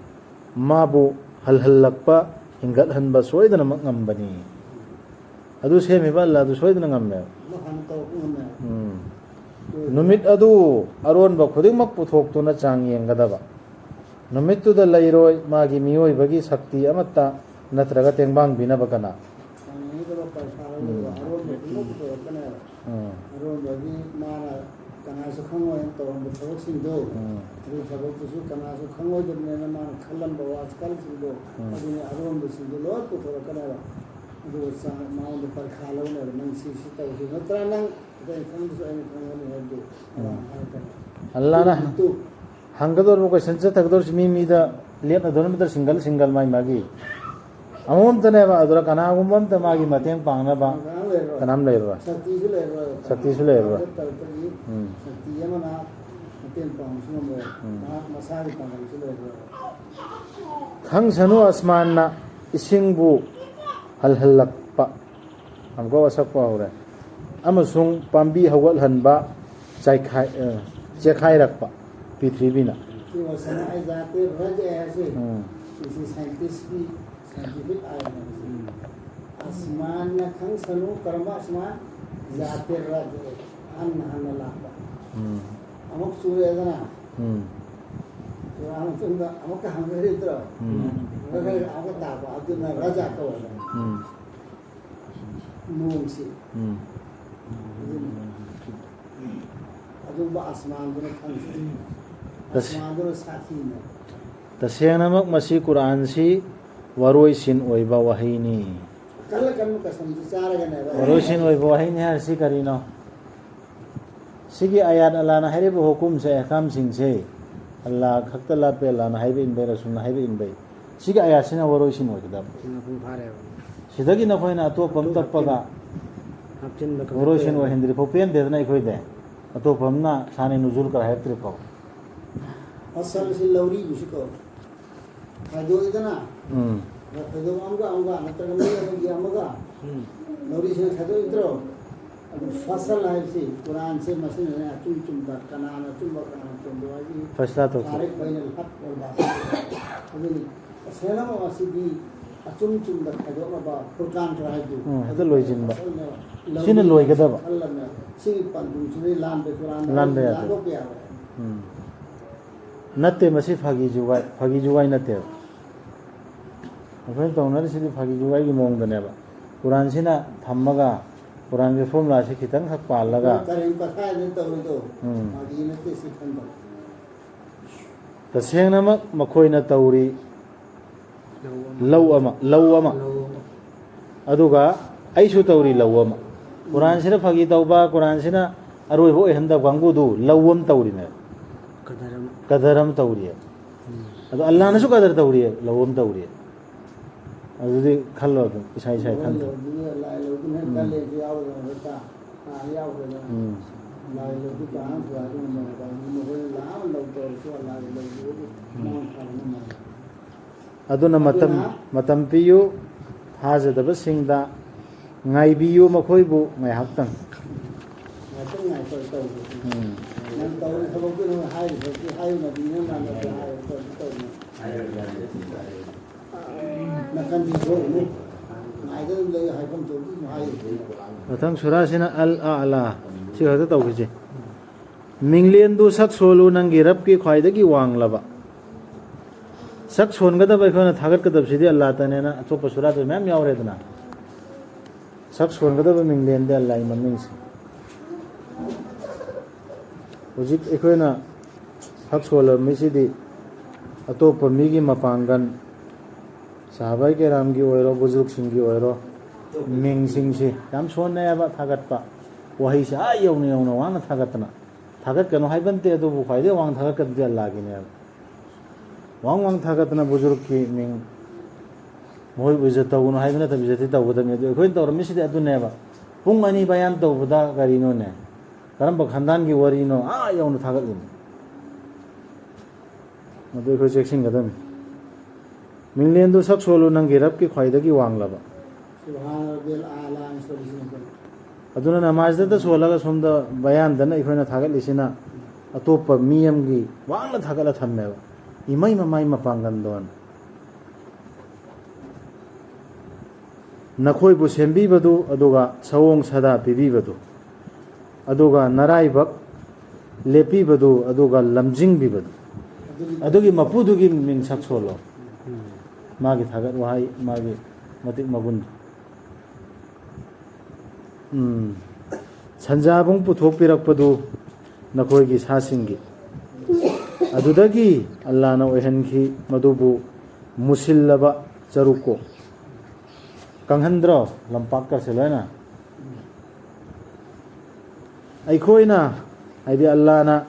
ꯃꯥꯕꯨ ꯍꯜꯍꯜꯂꯛꯄ, ꯍꯤꯡꯒꯠꯍꯟꯕ ꯁꯣꯏꯗꯅꯃꯛ ꯉꯝꯕꯅꯤ꯫ ꯑꯗꯨ ꯁꯦꯝꯃꯤꯕ ꯑꯜꯂꯥꯗꯨ ꯁꯣꯏꯗꯅ ꯉꯝꯃꯦꯕ꯫ ꯑꯃ ꯍꯥꯟꯅ ꯇꯧꯔꯛꯄ ꯉꯝꯃꯦꯕ꯫ ꯎꯝ꯫ ꯅꯨꯃꯤꯠ ꯑꯗꯨ ꯑꯔꯣꯟꯕ ꯈꯨꯗꯤꯡꯃꯛ ꯄꯨꯊꯣꯛꯇꯨꯅ ꯆꯥꯡ ꯌꯦꯡꯒꯗꯕ꯫ ꯅꯨꯃꯤꯠꯇꯨꯗ ꯂꯩꯔꯣꯏ ꯃꯥꯒꯤ ꯃꯤꯑꯣꯏꯕꯒꯤ ꯁꯛꯇꯤ ꯑꯃꯠꯇ ꯅꯠꯇ꯭ꯔꯒ ꯇꯦꯡꯕꯥꯡꯕꯤꯅꯕ ꯀꯅꯥ? ꯆꯥꯡ ꯌꯦꯡꯒꯗꯕ ꯄꯔꯤꯈꯥ ꯂꯧꯒꯗꯕ ꯎꯝ꯫ ꯑꯔꯣꯟꯕ ꯄꯨꯝꯅꯃꯛ ꯄꯨꯊꯣꯔꯛꯀꯅꯦꯕ꯫ ꯎꯝ꯫ ꯑꯔꯣꯟꯕꯒꯤ ꯃꯥꯅ ꯀꯅꯥꯁꯨ ꯈꯪꯉꯣꯏꯅ ꯇꯧꯔꯝꯕ ꯊꯕꯛꯁꯤꯡꯗꯣ, ꯎꯝ꯫ ꯑꯗꯨ ꯊꯕꯛꯇꯨꯁꯨ ꯀꯅꯥꯁꯨ ꯈꯪꯉꯣꯏꯗꯕꯅꯤꯅ ꯃꯥꯅ ꯈꯜꯂꯝꯕ ꯋꯥꯈꯜꯁꯤꯡꯗꯣ, ꯎꯝ꯫ ꯑꯗꯨꯅ ꯑꯔꯣꯟꯕꯁꯤꯡꯗꯣ ꯂꯣꯏ ꯄꯨꯊꯣꯔꯛꯀꯅꯦꯕ꯫ ꯑꯗꯨꯒ ꯆꯥꯡ ꯃꯉꯣꯟꯗ ꯄꯔꯤꯈꯥ ꯂꯧꯅꯦꯕ, "ꯅꯪ ꯁꯤ, ꯁꯤ ꯇꯧꯈꯤꯕ ꯅꯠꯇ꯭ꯔꯥ? ꯅꯪ ꯑꯇꯩ ꯈꯪꯗ꯭ꯔꯁꯨ ꯑꯩꯅ ꯈꯪꯒꯅꯤ" ꯍꯥꯏꯕꯗꯣ ꯎꯝ꯫ ꯑꯗꯨꯃꯥꯏꯅ ꯍꯥꯏꯔꯛꯀꯅꯤ꯫ ꯑꯜꯂꯥꯅ ꯑꯗꯨ ꯍꯪꯒꯗꯧꯔꯤꯕ ꯀꯣꯏꯁꯟ ꯆꯠꯊꯒꯗꯧꯔꯤꯁꯤ ꯃꯤ ꯃꯤꯗ ꯂꯦꯞꯅꯗꯧꯔꯤ ꯅꯠꯇ꯭ꯔ ꯁꯤꯡꯒꯜ ꯁꯤꯡꯒꯜ ꯃꯥꯏ ꯃꯥꯒꯤ꯫ ꯑꯃꯃꯝꯇꯅꯦꯕ ꯑꯗꯨꯗ ꯀꯅꯥꯒꯨꯝꯕ ꯑꯝꯇ ꯃꯥꯒꯤ ꯃꯇꯦꯡ ꯄꯥꯡꯅꯕ ꯀꯅꯥꯝ ꯂꯩꯔꯣꯏ꯫ ꯀꯅꯥꯝ ꯂꯩꯔꯣꯏ꯫ ꯁꯛꯇꯤꯁꯨ ꯂꯩꯔꯣꯏ꯫ ꯁꯛꯇꯤꯁꯨ ꯂꯩꯔꯣꯏ꯫ ꯇꯔꯨꯛꯇꯒꯤ ꯎꯝ꯫ ꯁꯛꯇꯤ ꯑꯃꯅ ꯃꯇꯦꯡ ꯄꯥꯡꯕꯁꯨ ꯉꯝꯂꯣꯏ꯫ ꯎꯝ꯫ ꯃꯍꯥꯛ ꯃꯁꯥꯒꯤ ꯄꯥꯡꯒꯜꯁꯨ ꯂꯩꯔꯣꯏ꯫ ꯈꯪꯁꯅꯨ ꯑꯁꯃꯥꯟꯅ ꯏꯁꯤꯡꯕꯨ ꯍꯜꯍꯜꯂꯛꯄ꯫ ꯑꯃꯨꯛꯀ ꯋꯥꯁꯛꯄ ꯍꯧꯔꯦ꯫ ꯑꯃꯁꯨꯡ ꯄꯥꯝꯕꯤ ꯍꯧꯒꯠꯍꯟꯕ ꯆꯥꯏꯈꯥꯏ-, ꯑ, ꯆꯦꯛꯈꯥꯏꯔꯛꯄ ꯄ꯭ꯔꯤꯊꯤꯕꯤꯅ꯫ ꯁꯤ ꯋꯥꯁꯅꯥ ꯑꯩ ꯖꯥꯇꯤ ꯔꯖ ꯍꯥꯏꯁꯤ꯫ ꯎꯝ꯫ ꯁꯤꯁꯤ ꯁꯥꯏꯟꯇꯤꯁꯀꯤ, ꯁꯥꯏꯟꯇꯤꯐꯤꯛ ꯑꯥꯏꯟ ꯑꯁꯤ꯫ ꯑꯁꯃꯥꯟꯅ ꯈꯪꯁꯅꯨ, ꯀꯔꯝꯕ ꯑꯁꯃꯥꯟ? ꯖꯥꯇꯤ ꯔꯖ꯫ ꯑꯍꯟ ꯑꯍꯟꯅ ꯂꯥꯛꯄ꯫ ꯎꯝ꯫ ꯑꯃꯨꯛ ꯆꯨꯔꯦꯗꯅ꯫ ꯎꯝ꯫ ꯆꯨꯔꯛꯑ ꯃꯇꯨꯡꯗ ꯑꯃꯨꯛꯀ ꯍꯪꯅꯔꯤꯗ꯭ꯔꯣ? ꯎꯝ꯫ ꯑꯃꯨꯛꯀ ꯑꯃꯨꯛꯀ ꯇꯥꯕ꯫ ꯑꯗꯨꯅ ꯔꯖ ꯀꯧꯋꯦꯕ꯫ ꯎꯝ꯫ ꯅꯣꯡꯁꯤ꯫ ꯎꯝ꯫ ꯑꯗꯨꯅ ꯑꯗꯨꯝꯕ ꯑꯁꯃꯥꯟꯗꯨꯅ ꯈꯪꯁꯅꯨ꯫ ꯇꯁ-, ꯑꯁꯃꯥꯟꯗꯨꯅ ꯁꯥꯈꯤꯅꯦ꯫ ꯇꯁꯦꯡꯅꯃꯛ ꯃꯁꯤ ꯀꯨꯔꯥꯟꯁꯤ ꯋꯥꯔꯣꯏꯁꯤꯟ ꯑꯣꯏꯕ ꯋꯥꯍꯩꯅꯤ꯫ ꯀꯜꯂ ꯀꯟꯕ ꯀꯁꯝꯁꯤ ꯆꯥꯔꯒꯅꯦꯕ꯫ ꯋꯥꯔꯣꯏꯁꯤꯟ ꯑꯣꯏꯕ ꯋꯥꯍꯩꯅꯤ ꯍꯥꯏꯔꯤꯁꯤ ꯀꯔꯤꯅꯣ? ꯁꯤꯒꯤ ꯑꯥꯌꯥꯠ ꯑꯜꯂꯥꯅ ꯍꯥꯏꯔꯤꯕ ꯍꯨꯀꯨꯝꯁꯦ, ꯑꯍꯀꯥꯝꯁꯤꯡꯁꯦ, ꯑꯜꯂꯥ ꯈꯛꯇ ꯂꯥꯠꯄꯩ, ꯑꯜꯂꯥꯅ ꯍꯥꯏꯕ ꯏꯟꯕꯩ, ꯔꯁꯨꯜꯅ ꯍꯥꯏꯕ ꯏꯟꯕꯩ, ꯁꯤꯒꯤ ꯑꯥꯌꯥꯠꯁꯤꯅ ꯋꯥꯔꯣꯏꯁꯤꯟ ꯑꯣꯏꯒꯗꯕ꯫ ꯃꯄꯨꯡ ꯐꯥꯔꯦꯕ꯫ ꯁꯤꯗꯒꯤ ꯅꯈꯣꯏꯅ ꯑꯇꯣꯞꯄ ꯑꯃ ꯇꯞꯄꯒ ꯍꯥꯞꯆꯤꯟꯕ ꯋꯥꯔꯣꯏꯁꯤꯟ ꯑꯣꯏꯍꯟꯗ꯭ꯔꯤ ꯐꯥꯎ ꯄꯦꯟꯗꯦꯗꯅ ꯑꯩꯈꯣꯏꯗꯤ꯫ ꯑꯇꯣꯞꯄ ꯑꯃꯅ ꯁꯥꯅꯤ ꯅꯨꯖꯨꯜ ꯀ ꯍꯥꯏꯔꯛꯇ꯭ꯔꯤ ꯐꯥꯎ꯫ ꯐꯁꯜꯁꯤ ꯂꯧꯔꯤꯕꯁꯤ ꯀꯧ꯫ ꯈꯥꯏꯗꯣꯛꯏꯗꯅ꯫ ꯎꯝ꯫ ꯈꯥꯏꯗꯣꯛ ꯑꯃꯒ ꯑꯃꯒ ꯅꯠꯇ꯭ꯔꯒ ꯃꯤ ꯑꯃꯒꯤ ꯑꯃꯒ ꯂꯧꯔꯤꯁꯤꯅ ꯈꯥꯏꯗꯣꯛꯏꯗ꯭ꯔꯣ? ꯑꯗꯨ ꯐꯁꯜ ꯍꯥꯏꯕꯁꯤ ꯀꯨꯔꯥꯟꯁꯦ ꯃꯁꯤꯅꯅꯦ ꯑꯆꯨꯝ ꯆꯨꯝꯗ ꯀꯅꯥꯅ ꯑꯆꯨꯝꯕ ꯀꯅꯥꯅ ꯆꯨꯝꯗꯕ ꯍꯥꯏꯕꯁꯤ ꯐꯁꯂꯥ ꯇꯧꯊꯣꯛ꯫ ꯇꯥꯔꯤꯛ ꯐꯩꯅ ꯍꯛ ꯑꯣꯏꯕ꯫ ꯑꯗꯨꯅꯤ ꯇꯁꯦꯡꯅꯃꯛ ꯑꯁꯤꯗꯤ ꯑꯆꯨꯝ ꯆꯨꯝꯗ ꯈꯥꯏꯗꯣꯛꯅꯕ ꯐꯨꯔꯀꯥꯟ ꯍꯥꯏꯕꯗꯨ ꯎꯝ, ꯍꯦꯛꯇ ꯑꯗꯨ ꯂꯣꯏꯁꯤꯟꯕ꯫ ꯐꯁꯜꯅꯦꯕ꯫ ꯁꯤꯅ ꯂꯣꯏꯒꯗꯕ꯫ ꯐꯁꯜ ꯑꯃꯅꯦꯕ꯫ ꯁꯤꯒꯤ ꯄꯟꯊꯨꯡꯁꯤꯗꯩ ꯂꯥꯟꯕ ꯀꯨꯔꯥꯟꯗ ꯂꯥꯟꯕ ꯌꯥꯗꯦ꯫ ꯂꯥꯟꯗꯣꯛꯄ ꯌꯥꯔꯣꯏ꯫ ꯎꯝ꯫ ꯅꯠꯇꯦ, ꯃꯁꯤ ꯐꯥꯒꯤ ꯖꯨꯒꯥꯏ, ꯐꯥꯒꯤ ꯖꯨꯒꯥꯏ ꯅꯠꯇꯦꯕ꯫ ꯑꯩꯈꯣꯏꯅ ꯇꯧꯅꯔꯤꯁꯤꯗꯤ ꯐꯥꯒꯤ ꯖꯨꯒꯥꯏꯒꯤ ꯃꯑꯣꯡꯗꯅꯦꯕ꯫ ꯀꯨꯔꯥꯟꯁꯤꯅ ꯊꯝꯃꯒ, ꯀꯨꯔꯥꯟꯒꯤ ꯐꯣꯔꯃꯨꯂꯥꯁꯤ ꯈꯤꯇꯪꯈꯛ ꯄꯥꯜꯂꯒ, ꯀꯔꯦꯝ ꯀꯊꯥꯏꯗ ꯇꯧꯔꯤꯗꯣ ꯎꯝ꯫ ꯐꯥꯒꯤ ꯅꯠꯇꯦ ꯁꯤ ꯈꯟꯕ꯫ ꯇꯁꯦꯡꯅꯃꯛ ꯃꯈꯣꯏꯅ ꯇꯧꯔꯤ ꯂꯧ ꯑꯃ, ꯂꯧ ꯑꯃ꯫ ꯂꯧ ꯑꯃ꯫ ꯑꯗꯨꯒ ꯑꯩꯁꯨ ꯇꯧꯔꯤ ꯂꯧ ꯑꯃ꯫ ꯀꯨꯔꯥꯟꯁꯤꯅ ꯐꯥꯒꯤ ꯇꯧꯕ, ꯀꯨꯔꯥꯟꯁꯤꯅ ꯑꯔꯣꯏꯕ ꯑꯣꯏꯍꯟꯗꯕ ꯀꯥꯡꯕꯨꯗꯨ ꯂꯧ ꯑꯃ ꯇꯧꯔꯤꯅꯦꯕ꯫ ꯀꯗꯔ ꯑꯃ꯫ ꯀꯗꯔ ꯑꯃ ꯇꯧꯔꯤꯌꯦ꯫ ꯑꯗꯣ ꯑꯜꯂꯥꯅꯁꯨ ꯀꯗꯔ ꯇꯧꯔꯤꯌꯦ, ꯂꯧ ꯑꯃ ꯇꯧꯔꯤꯌꯦ꯫ ꯑꯗꯨꯗꯤ ꯈꯜꯂꯣ ꯑꯗꯨꯝ, ꯏꯁꯥ ꯏꯁꯥ ꯈꯟꯗꯣꯛ꯫ ꯂꯧꯗꯨꯅ ꯂꯥꯏ ꯂꯧꯗꯨꯅ ꯍꯦꯛ ꯎꯝ꯫ ꯀꯜꯂꯦꯁꯨ ꯌꯥꯎꯗꯅ ꯍꯦꯛꯇ ꯇꯥ ꯌꯥꯎꯗꯅ꯫ ꯎꯝ꯫ ꯂꯥꯏ ꯂꯧꯗꯨ ꯀꯅꯥꯝ ꯊꯨꯒꯥꯏꯕ ꯉꯝꯃꯣꯏ ꯍꯥꯏꯕ꯫ ꯃꯈꯣꯏꯅ ꯂꯥꯛꯑꯒ ꯂꯧ ꯇꯧꯔꯁꯨ ꯑꯜꯂꯥꯒꯤ ꯂꯧꯗꯨ ꯃꯥꯡ ꯊꯥꯕ ꯉꯝꯃꯣꯏ꯫ ꯑꯗꯨꯅ ꯃꯇꯝ, ꯑꯗꯨꯅ ꯃꯇꯝ ꯄꯤꯌꯨ, ꯊꯥꯖꯗꯕꯁꯤꯡꯗ ꯉꯥꯏꯕꯤꯌꯨ ꯃꯈꯣꯏꯕꯨ ꯉꯥꯏꯍꯥꯛꯇꯪ꯫ ꯉꯥꯏꯍꯥꯛꯇꯪ ꯉꯥꯏꯈꯣ, ꯇꯧꯒꯦ꯫ ꯎꯝ꯫ ꯅꯪ ꯇꯧꯔꯤ ꯊꯕꯛꯇꯨ ꯅꯪ ꯍꯥꯏꯔꯤꯕꯗꯤ ꯍꯥꯏꯌꯨ, ꯅꯕꯤꯅ ꯃꯥꯟꯅꯕꯗꯤ ꯍꯥꯏꯌꯨ, ꯇꯧꯔꯤ, ꯇꯧꯔꯤ꯫ ꯅꯥꯀꯟꯗꯤ ꯊꯣꯛꯎꯅꯨ꯫ ꯉꯥꯏꯗ ꯑꯗꯨꯝ ꯂꯩꯌꯨ, ꯍꯥꯏꯐꯝ ꯊꯣꯛꯄ ꯑꯗꯨꯝ ꯍꯥꯏꯌꯨ꯫ ꯃꯊꯪ ꯁꯨꯔꯥꯁꯤꯅ ꯑꯜ ꯑꯥꯂꯥ꯫ ꯁꯤ ꯈꯛꯇ ꯇꯧꯈꯤꯁꯦ꯫ ꯃꯤꯡꯂꯦꯟꯗꯨ ꯁꯛ ꯁꯣꯜꯂꯨ, ꯅꯪꯒꯤ ꯔꯕꯀꯤ ꯈ꯭ꯋꯥꯏꯗꯒꯤ ꯋꯥꯡꯂꯕ꯫ ꯁꯛ ꯁꯣꯟꯒꯗꯕ ꯑꯩꯈꯣꯏꯅ ꯊꯥꯒꯠꯀꯗꯕꯁꯤꯗꯤ ꯑꯜꯂꯥꯇꯅꯦꯅ ꯑꯇꯣꯞꯄ ꯁꯨꯔꯥꯗꯁꯨ ꯃꯌꯥꯝ ꯌꯥꯎꯔꯦꯗꯅ꯫ ꯁꯛ ꯁꯣꯟꯒꯗꯕ ꯃꯤꯡꯂꯦꯟꯗꯤ ꯑꯜꯂꯥꯍꯒꯤ ꯃꯃꯤꯡꯁꯦ꯫ ꯍꯧꯖꯤꯛ ꯑꯩꯈꯣꯏꯅ ꯁꯛ ꯁꯣꯜꯂꯝꯃꯤꯁꯤꯗꯤ ꯑꯇꯣꯞꯄ ꯃꯤꯒꯤ ꯃꯄꯥꯡꯒꯜ, ꯁꯍꯥꯕꯥꯏ ꯀꯦꯔꯥꯝꯒꯤ ꯑꯣꯏꯔꯣ, ꯕꯨꯖꯨꯔꯒꯁꯤꯡꯒꯤ ꯑꯣꯏꯔꯣ, ꯃꯤꯡꯁꯤꯡꯁꯤ ꯌꯥꯝ ꯁꯣꯟꯅꯩꯌꯦꯕ ꯊꯥꯒꯠꯄ꯫ ꯋꯥꯍꯩꯁꯦ ꯑꯥ ꯌꯧꯅ ꯌꯧꯅ ꯋꯥꯡꯅ ꯊꯥꯒꯠꯇꯅ꯫ ꯊꯥꯒꯠꯀꯅꯨ ꯍꯥꯏꯕ ꯅꯠꯇꯦ, ꯑꯗꯨꯕꯨ ꯈ꯭ꯋꯥꯏꯗꯒꯤ ꯋꯥꯡ ꯊꯥꯒꯠꯀꯗꯕꯗꯤ ꯑꯜꯂꯥꯍꯒꯤꯅꯦꯕ꯫ ꯋꯥꯡ ꯋꯥꯡ ꯊꯥꯒꯠꯇꯅ ꯕꯨꯖꯨꯔꯒꯀꯤ ꯃꯤꯡ, ꯃꯈꯣꯏꯕꯨ ꯏꯖꯠ ꯇꯧꯒꯅꯨ ꯍꯥꯏꯕ ꯅꯠꯇꯕ, ꯏꯖꯠꯇꯤ ꯇꯧꯒꯗꯕꯅꯤ꯫ ꯑꯗꯨ ꯑꯩꯈꯣꯏꯅ ꯇꯧꯔꯝꯃꯤꯁꯤꯗꯤ ꯑꯗꯨꯅꯦꯕ꯫ ꯄꯨꯡ ꯑꯅꯤ ꯕꯌꯥꯟ ꯇꯧꯕꯗ ꯀꯔꯤꯅꯣꯅꯦ? ꯀꯔꯝꯕ ꯈꯟꯗꯥꯟꯒꯤ ꯋꯥꯔꯤꯅꯣ? ꯑꯥ ꯌꯧꯅ ꯊꯥꯒꯠꯂꯤꯅꯤ꯫ ꯃꯗꯨ ꯑꯩꯈꯣꯏ ꯆꯦꯛꯁꯤꯟꯒꯗꯕꯅꯤ꯫ ꯃꯤꯡꯂꯦꯟꯗꯨ ꯁꯛ ꯁꯣꯜꯂꯨ, ꯅꯪꯒꯤ ꯔꯕꯀꯤ ꯈ꯭ꯋꯥꯏꯗꯒꯤ ꯋꯥꯡꯂꯕ꯫ ꯁꯨꯕꯍꯥꯅ ꯔꯕꯤꯌꯜ ꯑꯥꯂꯥ ꯍꯥꯏꯅ ꯁꯣꯜꯂꯤꯁꯤꯅ ꯀꯩꯅꯣ? ꯑꯗꯨꯅ ꯅꯃꯥꯖꯗꯇ ꯁꯣꯜꯂꯒ ꯁꯣꯝꯗ ꯕꯌꯥꯟꯗꯅ ꯑꯩꯈꯣꯏꯅ ꯊꯥꯒꯠꯂꯤꯁꯤꯅ ꯑꯇꯣꯞꯄ ꯃꯤ ꯑꯃꯒꯤ ꯋꯥꯡꯅ ꯊꯥꯒꯠꯂ ꯊꯝꯃꯦꯕ꯫ ꯏꯃꯩ ꯃꯃꯥꯏ ꯃꯄꯥꯡꯒꯟꯗꯣꯅ꯫ ꯅꯈꯣꯏꯕꯨ ꯁꯦꯝꯕꯤꯕꯗꯨ, ꯑꯗꯨꯒ ꯁꯑꯣꯡ ꯁꯥꯗꯥ ꯄꯤꯕꯤꯕꯗꯨ, ꯑꯗꯨꯒ ꯅꯔꯥꯏꯕꯛ ꯂꯦꯞꯄꯤꯕꯗꯨ, ꯑꯗꯨꯒ ꯂꯝꯖꯤꯡꯕꯤꯕꯗꯨ, ꯑꯗꯨꯒꯤ ꯃꯄꯨꯗꯨꯒꯤ ꯃꯤꯡ ꯁꯛ ꯁꯣꯜꯂꯣ꯫ ꯃꯥꯒꯤ ꯊꯥꯒꯠ ꯋꯥꯍꯩ, ꯃꯥꯒꯤ ꯃꯇꯤꯛ ꯃꯒꯨꯟꯗꯨ꯫ ꯎꯝ꯫ ꯁꯟꯖꯥꯕꯨꯡ ꯄꯨꯊꯣꯛꯄꯤꯔꯛꯄꯗꯨ ꯅꯈꯣꯏꯒꯤ ꯁꯥꯁꯤꯡꯒꯤ꯫ ꯑꯗꯨꯗꯒꯤ ꯑꯜꯂꯥꯅ ꯑꯣꯏꯍꯟꯈꯤ ꯃꯗꯨꯕꯨ ꯃꯨꯁꯤꯜꯂꯕ ꯆꯔꯨꯀꯣ꯫ ꯀꯪꯍꯟꯗ꯭ꯔꯣ ꯂꯝꯄꯥꯛꯀꯁꯦ ꯂꯣꯏꯅ? ꯑꯩꯈꯣꯏꯅ, ꯍꯥꯏꯗꯤ ꯑꯜꯂꯥꯅ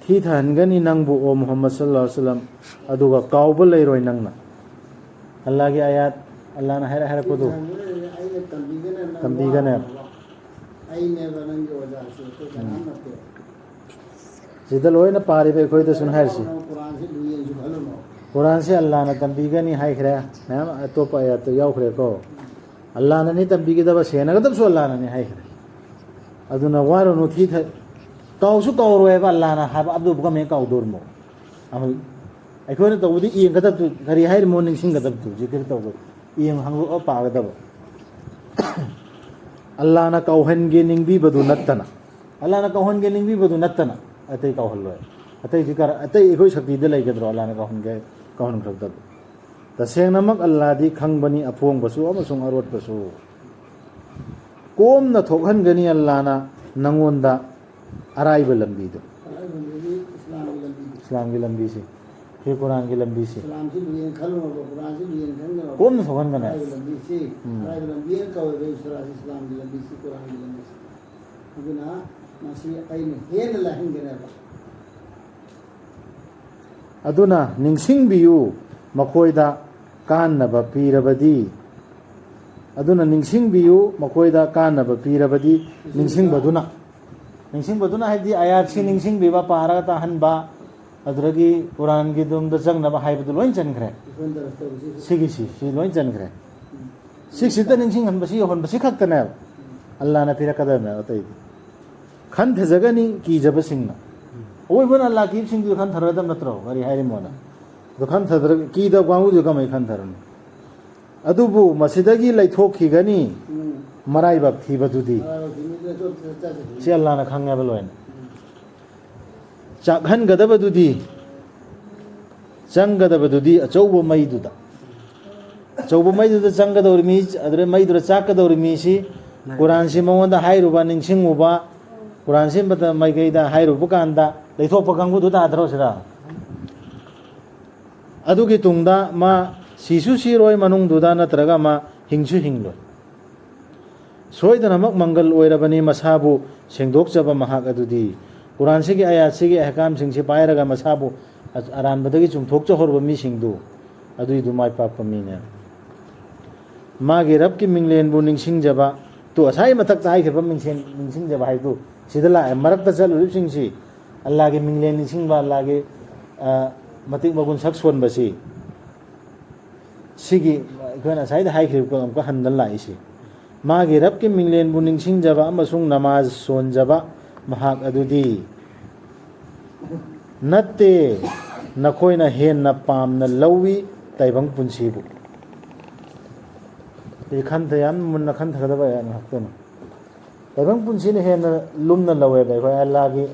ꯊꯤꯊꯍꯟꯒꯅꯤ ꯅꯪꯕꯨ, ꯑꯣ ꯃꯨꯍꯝꯃꯗ ꯁꯜꯂꯜꯂꯥꯍꯨ ꯑꯂꯩꯍꯤ ꯋꯁꯜꯂꯝ, ꯑꯗꯨꯒ ꯀꯥꯎꯕ ꯂꯩꯔꯣꯏ ꯅꯪꯅ꯫ ꯑꯜꯂꯥꯒꯤ ꯑꯥꯌꯥꯠ, ꯑꯜꯂꯥꯅ ꯍꯥꯏꯔ-, ꯍꯥꯏꯔꯛꯄꯗꯨ꯫ ꯑꯩꯅ ꯇꯝꯕꯤꯒꯅꯦꯕ, ꯅꯪ ꯇꯝꯕꯤꯒꯅꯦꯕ꯫ ꯋꯥꯅꯕ꯫ ꯑꯩꯅꯦꯕ ꯅꯪꯒꯤ ꯑꯣꯖꯥꯁꯦ, ꯑꯇꯩ ꯀꯅꯥꯝ ꯎꯝ꯫ ꯅꯠꯇꯦ꯫ ꯁꯤꯗ ꯂꯣꯏꯅ ꯄꯥꯔꯤꯕ ꯑꯩꯈꯣꯏꯗꯁꯨ ꯍꯥꯏꯔꯤꯁꯤ꯫ ꯀꯨꯔꯥꯟꯁꯤ ꯂꯨꯏꯌꯦꯅꯁꯨ ꯈꯜꯂꯨꯅꯨ꯫ ꯀꯨꯔꯥꯟꯁꯤ ꯑꯜꯂꯥꯅ ꯇꯝꯕꯤꯒꯅꯤ ꯍꯥꯏꯈ꯭ꯔꯦ, ꯃꯌꯥꯝ ꯑꯇꯣꯞꯄ ꯑꯥꯌꯥꯠꯇ ꯌꯥꯎꯈ꯭ꯔꯦꯀꯣ꯫ ꯑꯜꯂꯥꯅꯅꯤ ꯇꯝꯕꯤꯒꯗꯕ, ꯁꯦꯟꯅꯒꯗꯕꯁꯨ ꯑꯜꯂꯥꯅꯅꯤ ꯍꯥꯏꯈ꯭ꯔꯦ꯫ ꯑꯗꯨꯅ ꯋꯥꯔꯨꯅꯨ, ꯊꯤ ꯊ-, ꯀꯥꯎꯁꯨ ꯀꯥꯎꯔꯣꯏ ꯍꯥꯏꯕ ꯑꯜꯂꯥꯅ ꯍꯥꯏꯕ, ꯑꯗꯨꯕꯨ ꯀꯃꯥꯏꯅ ꯀꯥꯎꯗꯣꯔꯤꯃꯣ? ꯑꯃ-, ꯑꯩꯈꯣꯏꯅ ꯇꯧꯕꯗꯤ ꯌꯦꯡꯒꯗꯕꯗꯨ, ꯀꯔꯤ ꯍꯥꯏꯔꯤꯃꯣ ꯅꯤꯡꯁꯤꯡꯒꯗꯕꯗꯨ, ꯖꯤꯀꯤꯔ ꯇꯧꯕ, ꯌꯦꯡ ꯍꯪꯗꯣꯛꯑ ꯄꯥꯒꯗꯕ꯫ ꯑꯜꯂꯥꯅ ꯀꯥꯎꯍꯟꯒꯦ ꯅꯤꯡꯕꯤꯕꯗꯨ ꯅꯠꯇꯅ, ꯑꯜꯂꯥꯅ ꯀꯥꯎꯍꯟꯒꯦ ꯅꯤꯡꯕꯤꯕꯗꯨ ꯅꯠꯇꯅ ꯑꯇꯩ ꯀꯥꯎꯍꯜꯂꯣꯏ꯫ ꯑꯇꯩꯗꯤ ꯀꯔ-, ꯑꯇꯩ ꯑꯩꯈꯣꯏ ꯁꯛꯇꯤꯗ ꯂꯩꯒꯗ꯭ꯔꯣ ꯑꯜꯂꯥꯅ ꯀꯥꯎꯍꯟꯒꯦ, ꯀꯥꯎꯍꯟꯈ꯭ꯔꯛꯇꯕ? ꯇꯁꯦꯡꯅꯃꯛ ꯑꯜꯂꯥꯗꯤ ꯈꯪꯕꯅꯤ ꯑꯐꯣꯡꯕꯁꯨ ꯑꯃꯁꯨꯡ ꯑꯔꯣꯠꯄꯁꯨ꯫ ꯀꯣꯝꯅ ꯊꯣꯛꯍꯟꯒꯅꯤ ꯑꯜꯂꯥꯅ ꯅꯪꯉꯣꯟꯗ ꯑꯔꯥꯏꯕ ꯂꯝꯕꯤꯗꯣ꯫ ꯑꯔꯥꯏꯕ ꯂꯝꯕꯤ, ꯏꯁꯂꯥꯝꯒꯤ ꯂꯝꯕꯤꯗꯣ꯫ ꯏꯁꯂꯥꯝꯒꯤ ꯂꯝꯕꯤꯁꯤ, ꯁꯤ ꯀꯨꯔꯥꯟꯒꯤ ꯂꯝꯕꯤꯁꯤ꯫ ꯏꯁꯂꯥꯝꯁꯤ ꯂꯨꯏꯌꯦꯅ ꯈꯜꯂꯨꯔꯕ, ꯀꯨꯔꯥꯟꯁꯤ ꯂꯨꯏꯌꯦꯅ ꯈꯟꯈ꯭ꯔꯕ꯫ ꯀꯣꯝꯅ ꯊꯣꯛꯍꯟꯒꯅꯤ꯫ ꯑꯔꯥꯏꯕ ꯂꯝꯕꯤꯁꯤ, ꯎꯝ꯫ ꯑꯔꯥꯏꯕ ꯂꯝꯕꯤꯅ ꯀꯧꯋꯦꯕ ꯏꯁꯂꯥꯝ-, ꯏꯁꯂꯥꯝꯒꯤ ꯂꯝꯕꯤꯁꯤ, ꯀꯨꯔꯥꯟꯒꯤ ꯂꯝꯕꯤꯁꯤ꯫ ꯑꯗꯨꯅ ꯃꯁꯤ ꯑꯩꯅ ꯍꯦꯟꯅ ꯂꯥꯏꯍꯟꯒꯅꯦꯕ꯫ ꯑꯗꯨꯅ ꯅꯤꯡꯁꯤꯡꯕꯤꯌꯨ, ꯃꯈꯣꯏꯗ ꯀꯥꯟꯅꯕ ꯄꯤꯔꯕꯗꯤ꯫ ꯑꯗꯨꯅ ꯅꯤꯡꯁꯤꯡꯕꯤꯌꯨ, ꯃꯈꯣꯏꯗ ꯀꯥꯟꯅꯕ ꯄꯤꯔꯕꯗꯤ꯫ ꯅꯤꯡꯁꯤꯡꯕꯗꯨꯅ, ꯅꯤꯡꯁꯤꯡꯕꯗꯨꯅ ꯍꯥꯏꯕꯗꯤ ꯑꯌꯥꯠꯁꯤ ꯅꯤꯡꯁꯤꯡꯕꯤꯕ, ꯄꯥꯔꯒ ꯇꯥꯍꯟꯕ, ꯑꯗꯨꯗꯒꯤ ꯀꯨꯔꯥꯟꯒꯤ ꯑꯗꯣꯝꯗ ꯆꯪꯅꯕ ꯍꯥꯏꯕꯗꯨ ꯂꯣꯏ ꯆꯟꯈ꯭ꯔꯦ꯫ ꯏꯈꯣꯟ ꯇꯧꯔꯛꯇꯕꯁꯤꯁꯨ꯫ ꯁꯤꯒꯤꯁꯤ, ꯁꯤ ꯂꯣꯏ ꯆꯟꯈ꯭ꯔꯦ꯫ ꯎꯝ꯫ ꯁꯤꯛꯁꯤꯗ ꯅꯤꯡꯁꯤꯡꯍꯟꯕꯁꯤ, ꯌꯧꯍꯟꯕꯁꯤ ꯈꯛꯇꯅꯦꯕ ꯑꯜꯂꯥꯅ ꯄꯤꯔꯛꯀꯗꯕꯅꯦꯕ, ꯑꯇꯩꯗꯤ꯫ ꯈꯟꯊꯖꯒꯅꯤ ꯀꯤꯖꯕꯁꯤꯡꯅ꯫ ꯑꯋꯣꯏꯕꯅ ꯑꯜꯂꯥ ꯀꯤꯕꯁꯤꯡꯗꯨ ꯈꯟꯊꯔꯣꯏꯗꯕ ꯅꯠꯇ꯭ꯔꯣ? ꯀꯔꯤ ꯍꯥꯏꯔꯤꯃꯣꯅ? ꯑꯗꯨ ꯈꯟꯊꯗ꯭ꯔ-, ꯀꯤꯗꯕ ꯀꯥꯡꯕꯨꯗꯨ ꯀꯃꯥꯏꯅ ꯈꯟꯊꯔꯅꯤ? ꯑꯗꯨꯕꯨ ꯃꯁꯤꯗꯒꯤ ꯂꯩꯊꯣꯛꯈꯤꯒꯅꯤ ꯎꯝ꯫ ꯃꯔꯥꯏꯕꯛ ꯊꯤꯕꯗꯨꯗꯤ꯫ ꯃꯔꯥꯏꯕꯛ ꯊꯤꯕꯗꯨꯗꯤ ꯑꯗꯨ ꯆꯠꯆꯒꯅꯤ꯫ ꯁꯤ ꯑꯜꯂꯥꯅ ꯈꯪꯉꯦꯕ ꯂꯣꯏꯅ꯫ ꯎꯝ꯫ ꯆꯥꯛꯍꯟꯒꯗꯕꯗꯨꯗꯤ, ꯆꯪꯒꯗꯕꯗꯨꯗꯤ ꯑꯆꯧꯕ ꯃꯩꯗꯨꯗ꯫ ꯑꯆꯧꯕ ꯃꯩꯗꯨꯗ ꯆꯪꯒꯗꯧꯔꯤ ꯃꯤ, ꯑꯗꯨꯗ ꯃꯩꯗꯨꯗ ꯆꯥꯛꯀꯗꯧꯔꯤ ꯃꯤꯁꯤ ꯀꯨꯔꯥꯟꯁꯤ ꯃꯉꯣꯟꯗ ꯍꯥꯏꯔꯨꯕ, ꯅꯤꯡꯁꯤꯡꯉꯨꯕ, ꯀꯨꯔꯥꯟꯁꯤ ꯃꯇꯝ ꯃꯥꯏꯀꯩꯗ ꯍꯥꯏꯔꯨꯕ ꯀꯥꯟꯗ ꯂꯩꯊꯣꯛꯄ ꯀꯥꯡꯕꯨꯗꯨ ꯇꯥꯗ꯭ꯔꯣ ꯁꯤꯗ? ꯑꯗꯨꯒꯤ ꯇꯨꯡꯗ ꯃꯥ ꯁꯤꯁꯨ ꯁꯤꯔꯣꯏ ꯃꯅꯨꯡꯗꯨꯗ, ꯅꯠꯇ꯭ꯔꯒ ꯃꯥ ꯍꯤꯡꯁꯨ ꯍꯤꯡꯂꯣꯏ꯫ ꯁꯣꯏꯗꯅꯃꯛ ꯃꯪꯒꯜ ꯑꯣꯏꯔꯕꯅꯤ ꯃꯁꯥꯕꯨ ꯁꯦꯡꯗꯣꯛꯆꯕ ꯃꯍꯥꯛ ꯑꯗꯨꯗꯤ꯫ ꯀꯨꯔꯥꯟꯁꯤꯒꯤ ꯑꯌꯥꯠꯁꯤꯒꯤ ꯑꯍꯀꯥꯝꯁꯤꯡꯁꯤ ꯄꯥꯏꯔꯒ ꯃꯁꯥꯕꯨ ꯑꯔꯥꯟꯕꯗꯒꯤ ꯆꯨꯝꯊꯣꯛꯆꯍꯧꯔꯕ ꯃꯤꯁꯤꯡꯗꯨ, ꯑꯗꯨꯏꯗꯨ ꯃꯥꯏ ꯄꯥꯛꯄ ꯃꯤꯅꯦ꯫ ꯃꯥꯒꯤ ꯔꯕꯀꯤ ꯃꯤꯡꯂꯦꯟꯕꯨ ꯅꯤꯡꯁꯤꯡꯖꯕ, ꯇꯨ ꯉꯁꯥꯏ ꯃꯊꯛꯇ ꯍꯥꯏꯈꯤꯕ ꯃꯤꯡꯁꯦꯟ-, ꯅꯤꯡꯁꯤꯡꯖꯕ ꯍꯥꯏꯕꯗꯨ ꯁꯤꯗ ꯂꯥꯛꯑꯦ꯫ ꯃꯔꯛꯇ ꯆꯠꯂꯨꯔꯤꯕꯁꯤꯡꯁꯤ ꯑꯜꯂꯥꯒꯤ ꯃꯤꯡꯂꯦꯟ ꯅꯤꯡꯁꯤꯡꯕ, ꯑꯜꯂꯥꯒꯤ, ꯑ, ꯃꯇꯤꯛ ꯃꯒꯨꯟ ꯁꯛ ꯁꯣꯟꯕꯁꯤ꯫ ꯁꯤꯒꯤ ꯑꯩꯈꯣꯏꯅ ꯉꯁꯥꯏꯗ ꯍꯥꯏꯈ꯭ꯔꯤꯕ ꯄꯣꯠ ꯑꯃꯨꯛꯀ ꯍꯟꯗꯅ ꯂꯥꯛꯏꯁꯤ꯫ ꯃꯥꯒꯤ ꯔꯕꯀꯤ ꯃꯤꯡꯂꯦꯟꯕꯨ ꯅꯤꯡꯁꯤꯡꯖꯕ ꯑꯃꯁꯨꯡ ꯅꯃꯥꯖ ꯁꯣꯟꯖꯕ ꯃꯍꯥꯛ ꯑꯗꯨꯗꯤ ꯅꯠꯇꯦ, ꯅꯈꯣꯏꯅ ꯍꯦꯟꯅ ꯄꯥꯝꯅ ꯂꯧꯏ ꯇꯥꯏꯕꯪ ꯄꯨꯟꯁꯤꯕꯨ꯫ ꯁꯤ ꯈꯟꯊ-, ꯌꯥꯝ ꯃꯨꯟꯅ ꯈꯟꯊꯒꯗꯕ ꯉꯥꯛꯇꯅꯤ꯫ ꯇꯥꯏꯕꯪ ꯄꯨꯟꯁꯤꯅ ꯍꯦꯟꯅ ꯂꯨꯝꯅ ꯂꯧꯋꯦꯕ꯫ ꯑꯩꯈꯣꯏ ꯑꯜꯂꯥꯒꯤ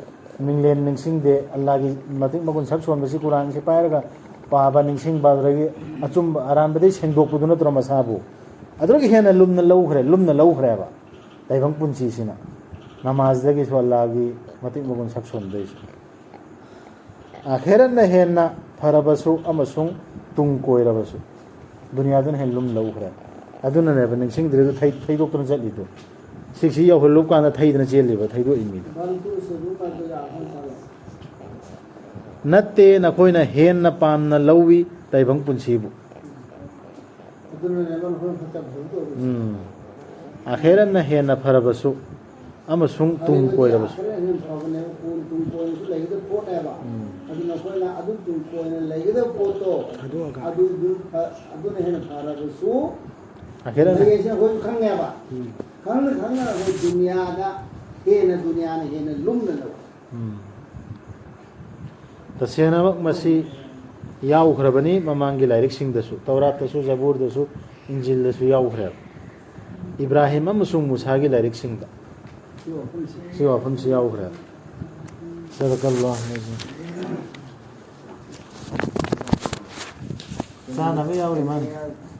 ꯃꯤꯡꯂꯦꯟ ꯅꯤꯡꯁꯤꯡꯗꯦ, ꯑꯜꯂꯥꯒꯤ ꯃꯇꯤꯛ ꯃꯒꯨꯟ ꯁꯛ ꯁꯣꯟꯕꯁꯤ ꯀꯨꯔꯥꯟꯁꯤ ꯄꯥꯏꯔꯒ ꯄꯥꯕ ꯅꯤꯡꯁꯤꯡꯕ, ꯑꯗꯨꯗꯒꯤ ꯑꯆꯨꯝꯕ ꯑꯔꯥꯟꯕꯗꯩ ꯁꯦꯡꯗꯣꯛꯄꯗꯨ ꯅꯠꯇ꯭ꯔꯣ ꯃꯁꯥꯕꯨ? ꯑꯗꯨꯗꯒꯤ ꯍꯦꯟꯅ ꯂꯨꯝꯅ ꯂꯧꯈ꯭ꯔꯦ, ꯂꯨꯝꯅ ꯂꯧꯈ꯭ꯔꯦꯕ ꯇꯥꯏꯕꯪ ꯄꯨꯟꯁꯤꯁꯤꯅ꯫ ꯅꯃꯥꯖꯗꯒꯤꯁꯨ ꯑꯜꯂꯥꯒꯤ ꯃꯇꯤꯛ ꯃꯒꯨꯟ ꯁꯛ ꯁꯣꯟꯕꯗꯩꯁꯨ꯫ ꯑꯥꯈꯦꯔꯠꯅ ꯍꯦꯟꯅ ꯐꯔꯕꯁꯨ ꯑꯃꯁꯨꯡ ꯇꯨꯡ ꯀꯣꯏꯔꯕꯁꯨ ꯗꯨꯅꯤꯌꯥꯗꯨꯅ ꯍꯦꯟꯅ ꯂꯨꯝ ꯂꯧꯈ꯭ꯔꯦ꯫ ꯑꯗꯨꯅꯅꯦꯕ ꯅꯤꯡꯁꯤꯡꯗ꯭ꯔꯤꯗꯨ ꯊꯩ-, ꯊꯩꯗꯣꯛꯇꯨꯅ ꯆꯠꯂꯤꯗꯨ꯫ ꯁꯤꯛꯁꯤ ꯌꯧꯍꯜꯂꯨ ꯀꯥꯟꯗ ꯊꯩꯗꯅ ꯆꯦꯜꯂꯤꯕ, ꯊꯩꯗꯣꯛꯏ ꯃꯤꯗꯣ꯫ ꯅꯠꯇꯦ, ꯅꯈꯣꯏꯅ ꯍꯦꯟꯅ ꯄꯥꯝꯅ ꯂꯧꯏ ꯇꯥꯏꯕꯪ ꯄꯨꯟꯁꯤꯕꯨ꯫ ꯑꯗꯨꯅꯅꯦꯕ ꯅꯈꯣꯏꯅ ꯐꯠꯇꯕ ꯊꯕꯛ ꯇꯧꯔꯤꯁꯦ꯫ ꯎꯝ꯫ ꯑꯥꯈꯦꯔꯠꯅ ꯍꯦꯟꯅ ꯐꯔꯕꯁꯨ ꯑꯃꯁꯨꯡ ꯇꯨꯡ ꯀꯣꯏꯔꯕꯁꯨ꯫ ꯑꯥꯈꯦꯔꯠꯅ ꯍꯦꯟꯅ ꯐꯕꯅꯦꯕ, ꯇꯨꯡ, ꯇꯨꯡ ꯀꯣꯏꯅꯁꯨ ꯂꯩꯒꯗꯕ ꯄꯣꯠꯅꯦꯕ꯫ ꯎꯝ꯫ ꯑꯗꯨꯅ ꯑꯩꯈꯣꯏꯅ ꯑꯗꯨ ꯇꯨꯡ ꯀꯣꯏꯅ ꯂꯩꯒꯗꯕ ꯄꯣꯠꯇꯣ, ꯊꯥꯗꯣꯛꯑꯒ꯫ ꯑꯗꯨ, ꯑꯗꯨ ꯐ-, ꯑꯗꯨꯅ ꯍꯦꯟꯅ ꯐꯔꯕꯁꯨ ꯑꯥꯈꯦꯔꯠꯅ ꯂꯩꯌꯦꯁꯦ ꯑꯩꯈꯣꯏꯁꯨ ꯈꯪꯉꯦꯕ꯫ ꯎꯝ꯫ ꯈꯪꯅ ꯈꯪꯅ ꯑꯩꯈꯣꯏ ꯗꯨꯅꯤꯌꯥꯗ ꯍꯦꯟꯅ, ꯗꯨꯅꯤꯌꯥꯅ ꯍꯦꯟꯅ ꯂꯨꯝꯅ ꯂꯧ꯫ ꯎꯝ꯫ ꯇꯁꯦꯡꯅꯃꯛ ꯃꯁꯤ ꯌꯥꯎꯈ꯭ꯔꯕꯅꯤ ꯃꯃꯥꯡꯒꯤ ꯂꯥꯏꯔꯤꯛꯁꯤꯡꯗꯁꯨ, ꯇꯧꯔꯥꯠꯇꯁꯨ, ꯖꯕꯨꯔꯗꯁꯨ, ꯏꯟꯖꯤꯜꯗꯁꯨ ꯌꯥꯎꯈ꯭ꯔꯦꯕ꯫ ꯏꯕ꯭ꯔꯥꯍꯤꯝ ꯑꯃꯁꯨꯡ ꯃꯨꯁꯥꯒꯤ ꯂꯥꯏꯔꯤꯛꯁꯤꯡꯗ ꯁꯤ ꯋꯥꯐꯝꯁꯤ ꯌꯥꯎꯈ꯭ꯔꯦꯕ꯫ ꯁꯗꯀꯜꯂꯥꯍꯨ ꯑꯂꯥꯖꯤꯝ꯫ ꯆꯥꯅꯕ ꯌꯥꯎꯔꯤ ꯃꯥꯅꯤ꯫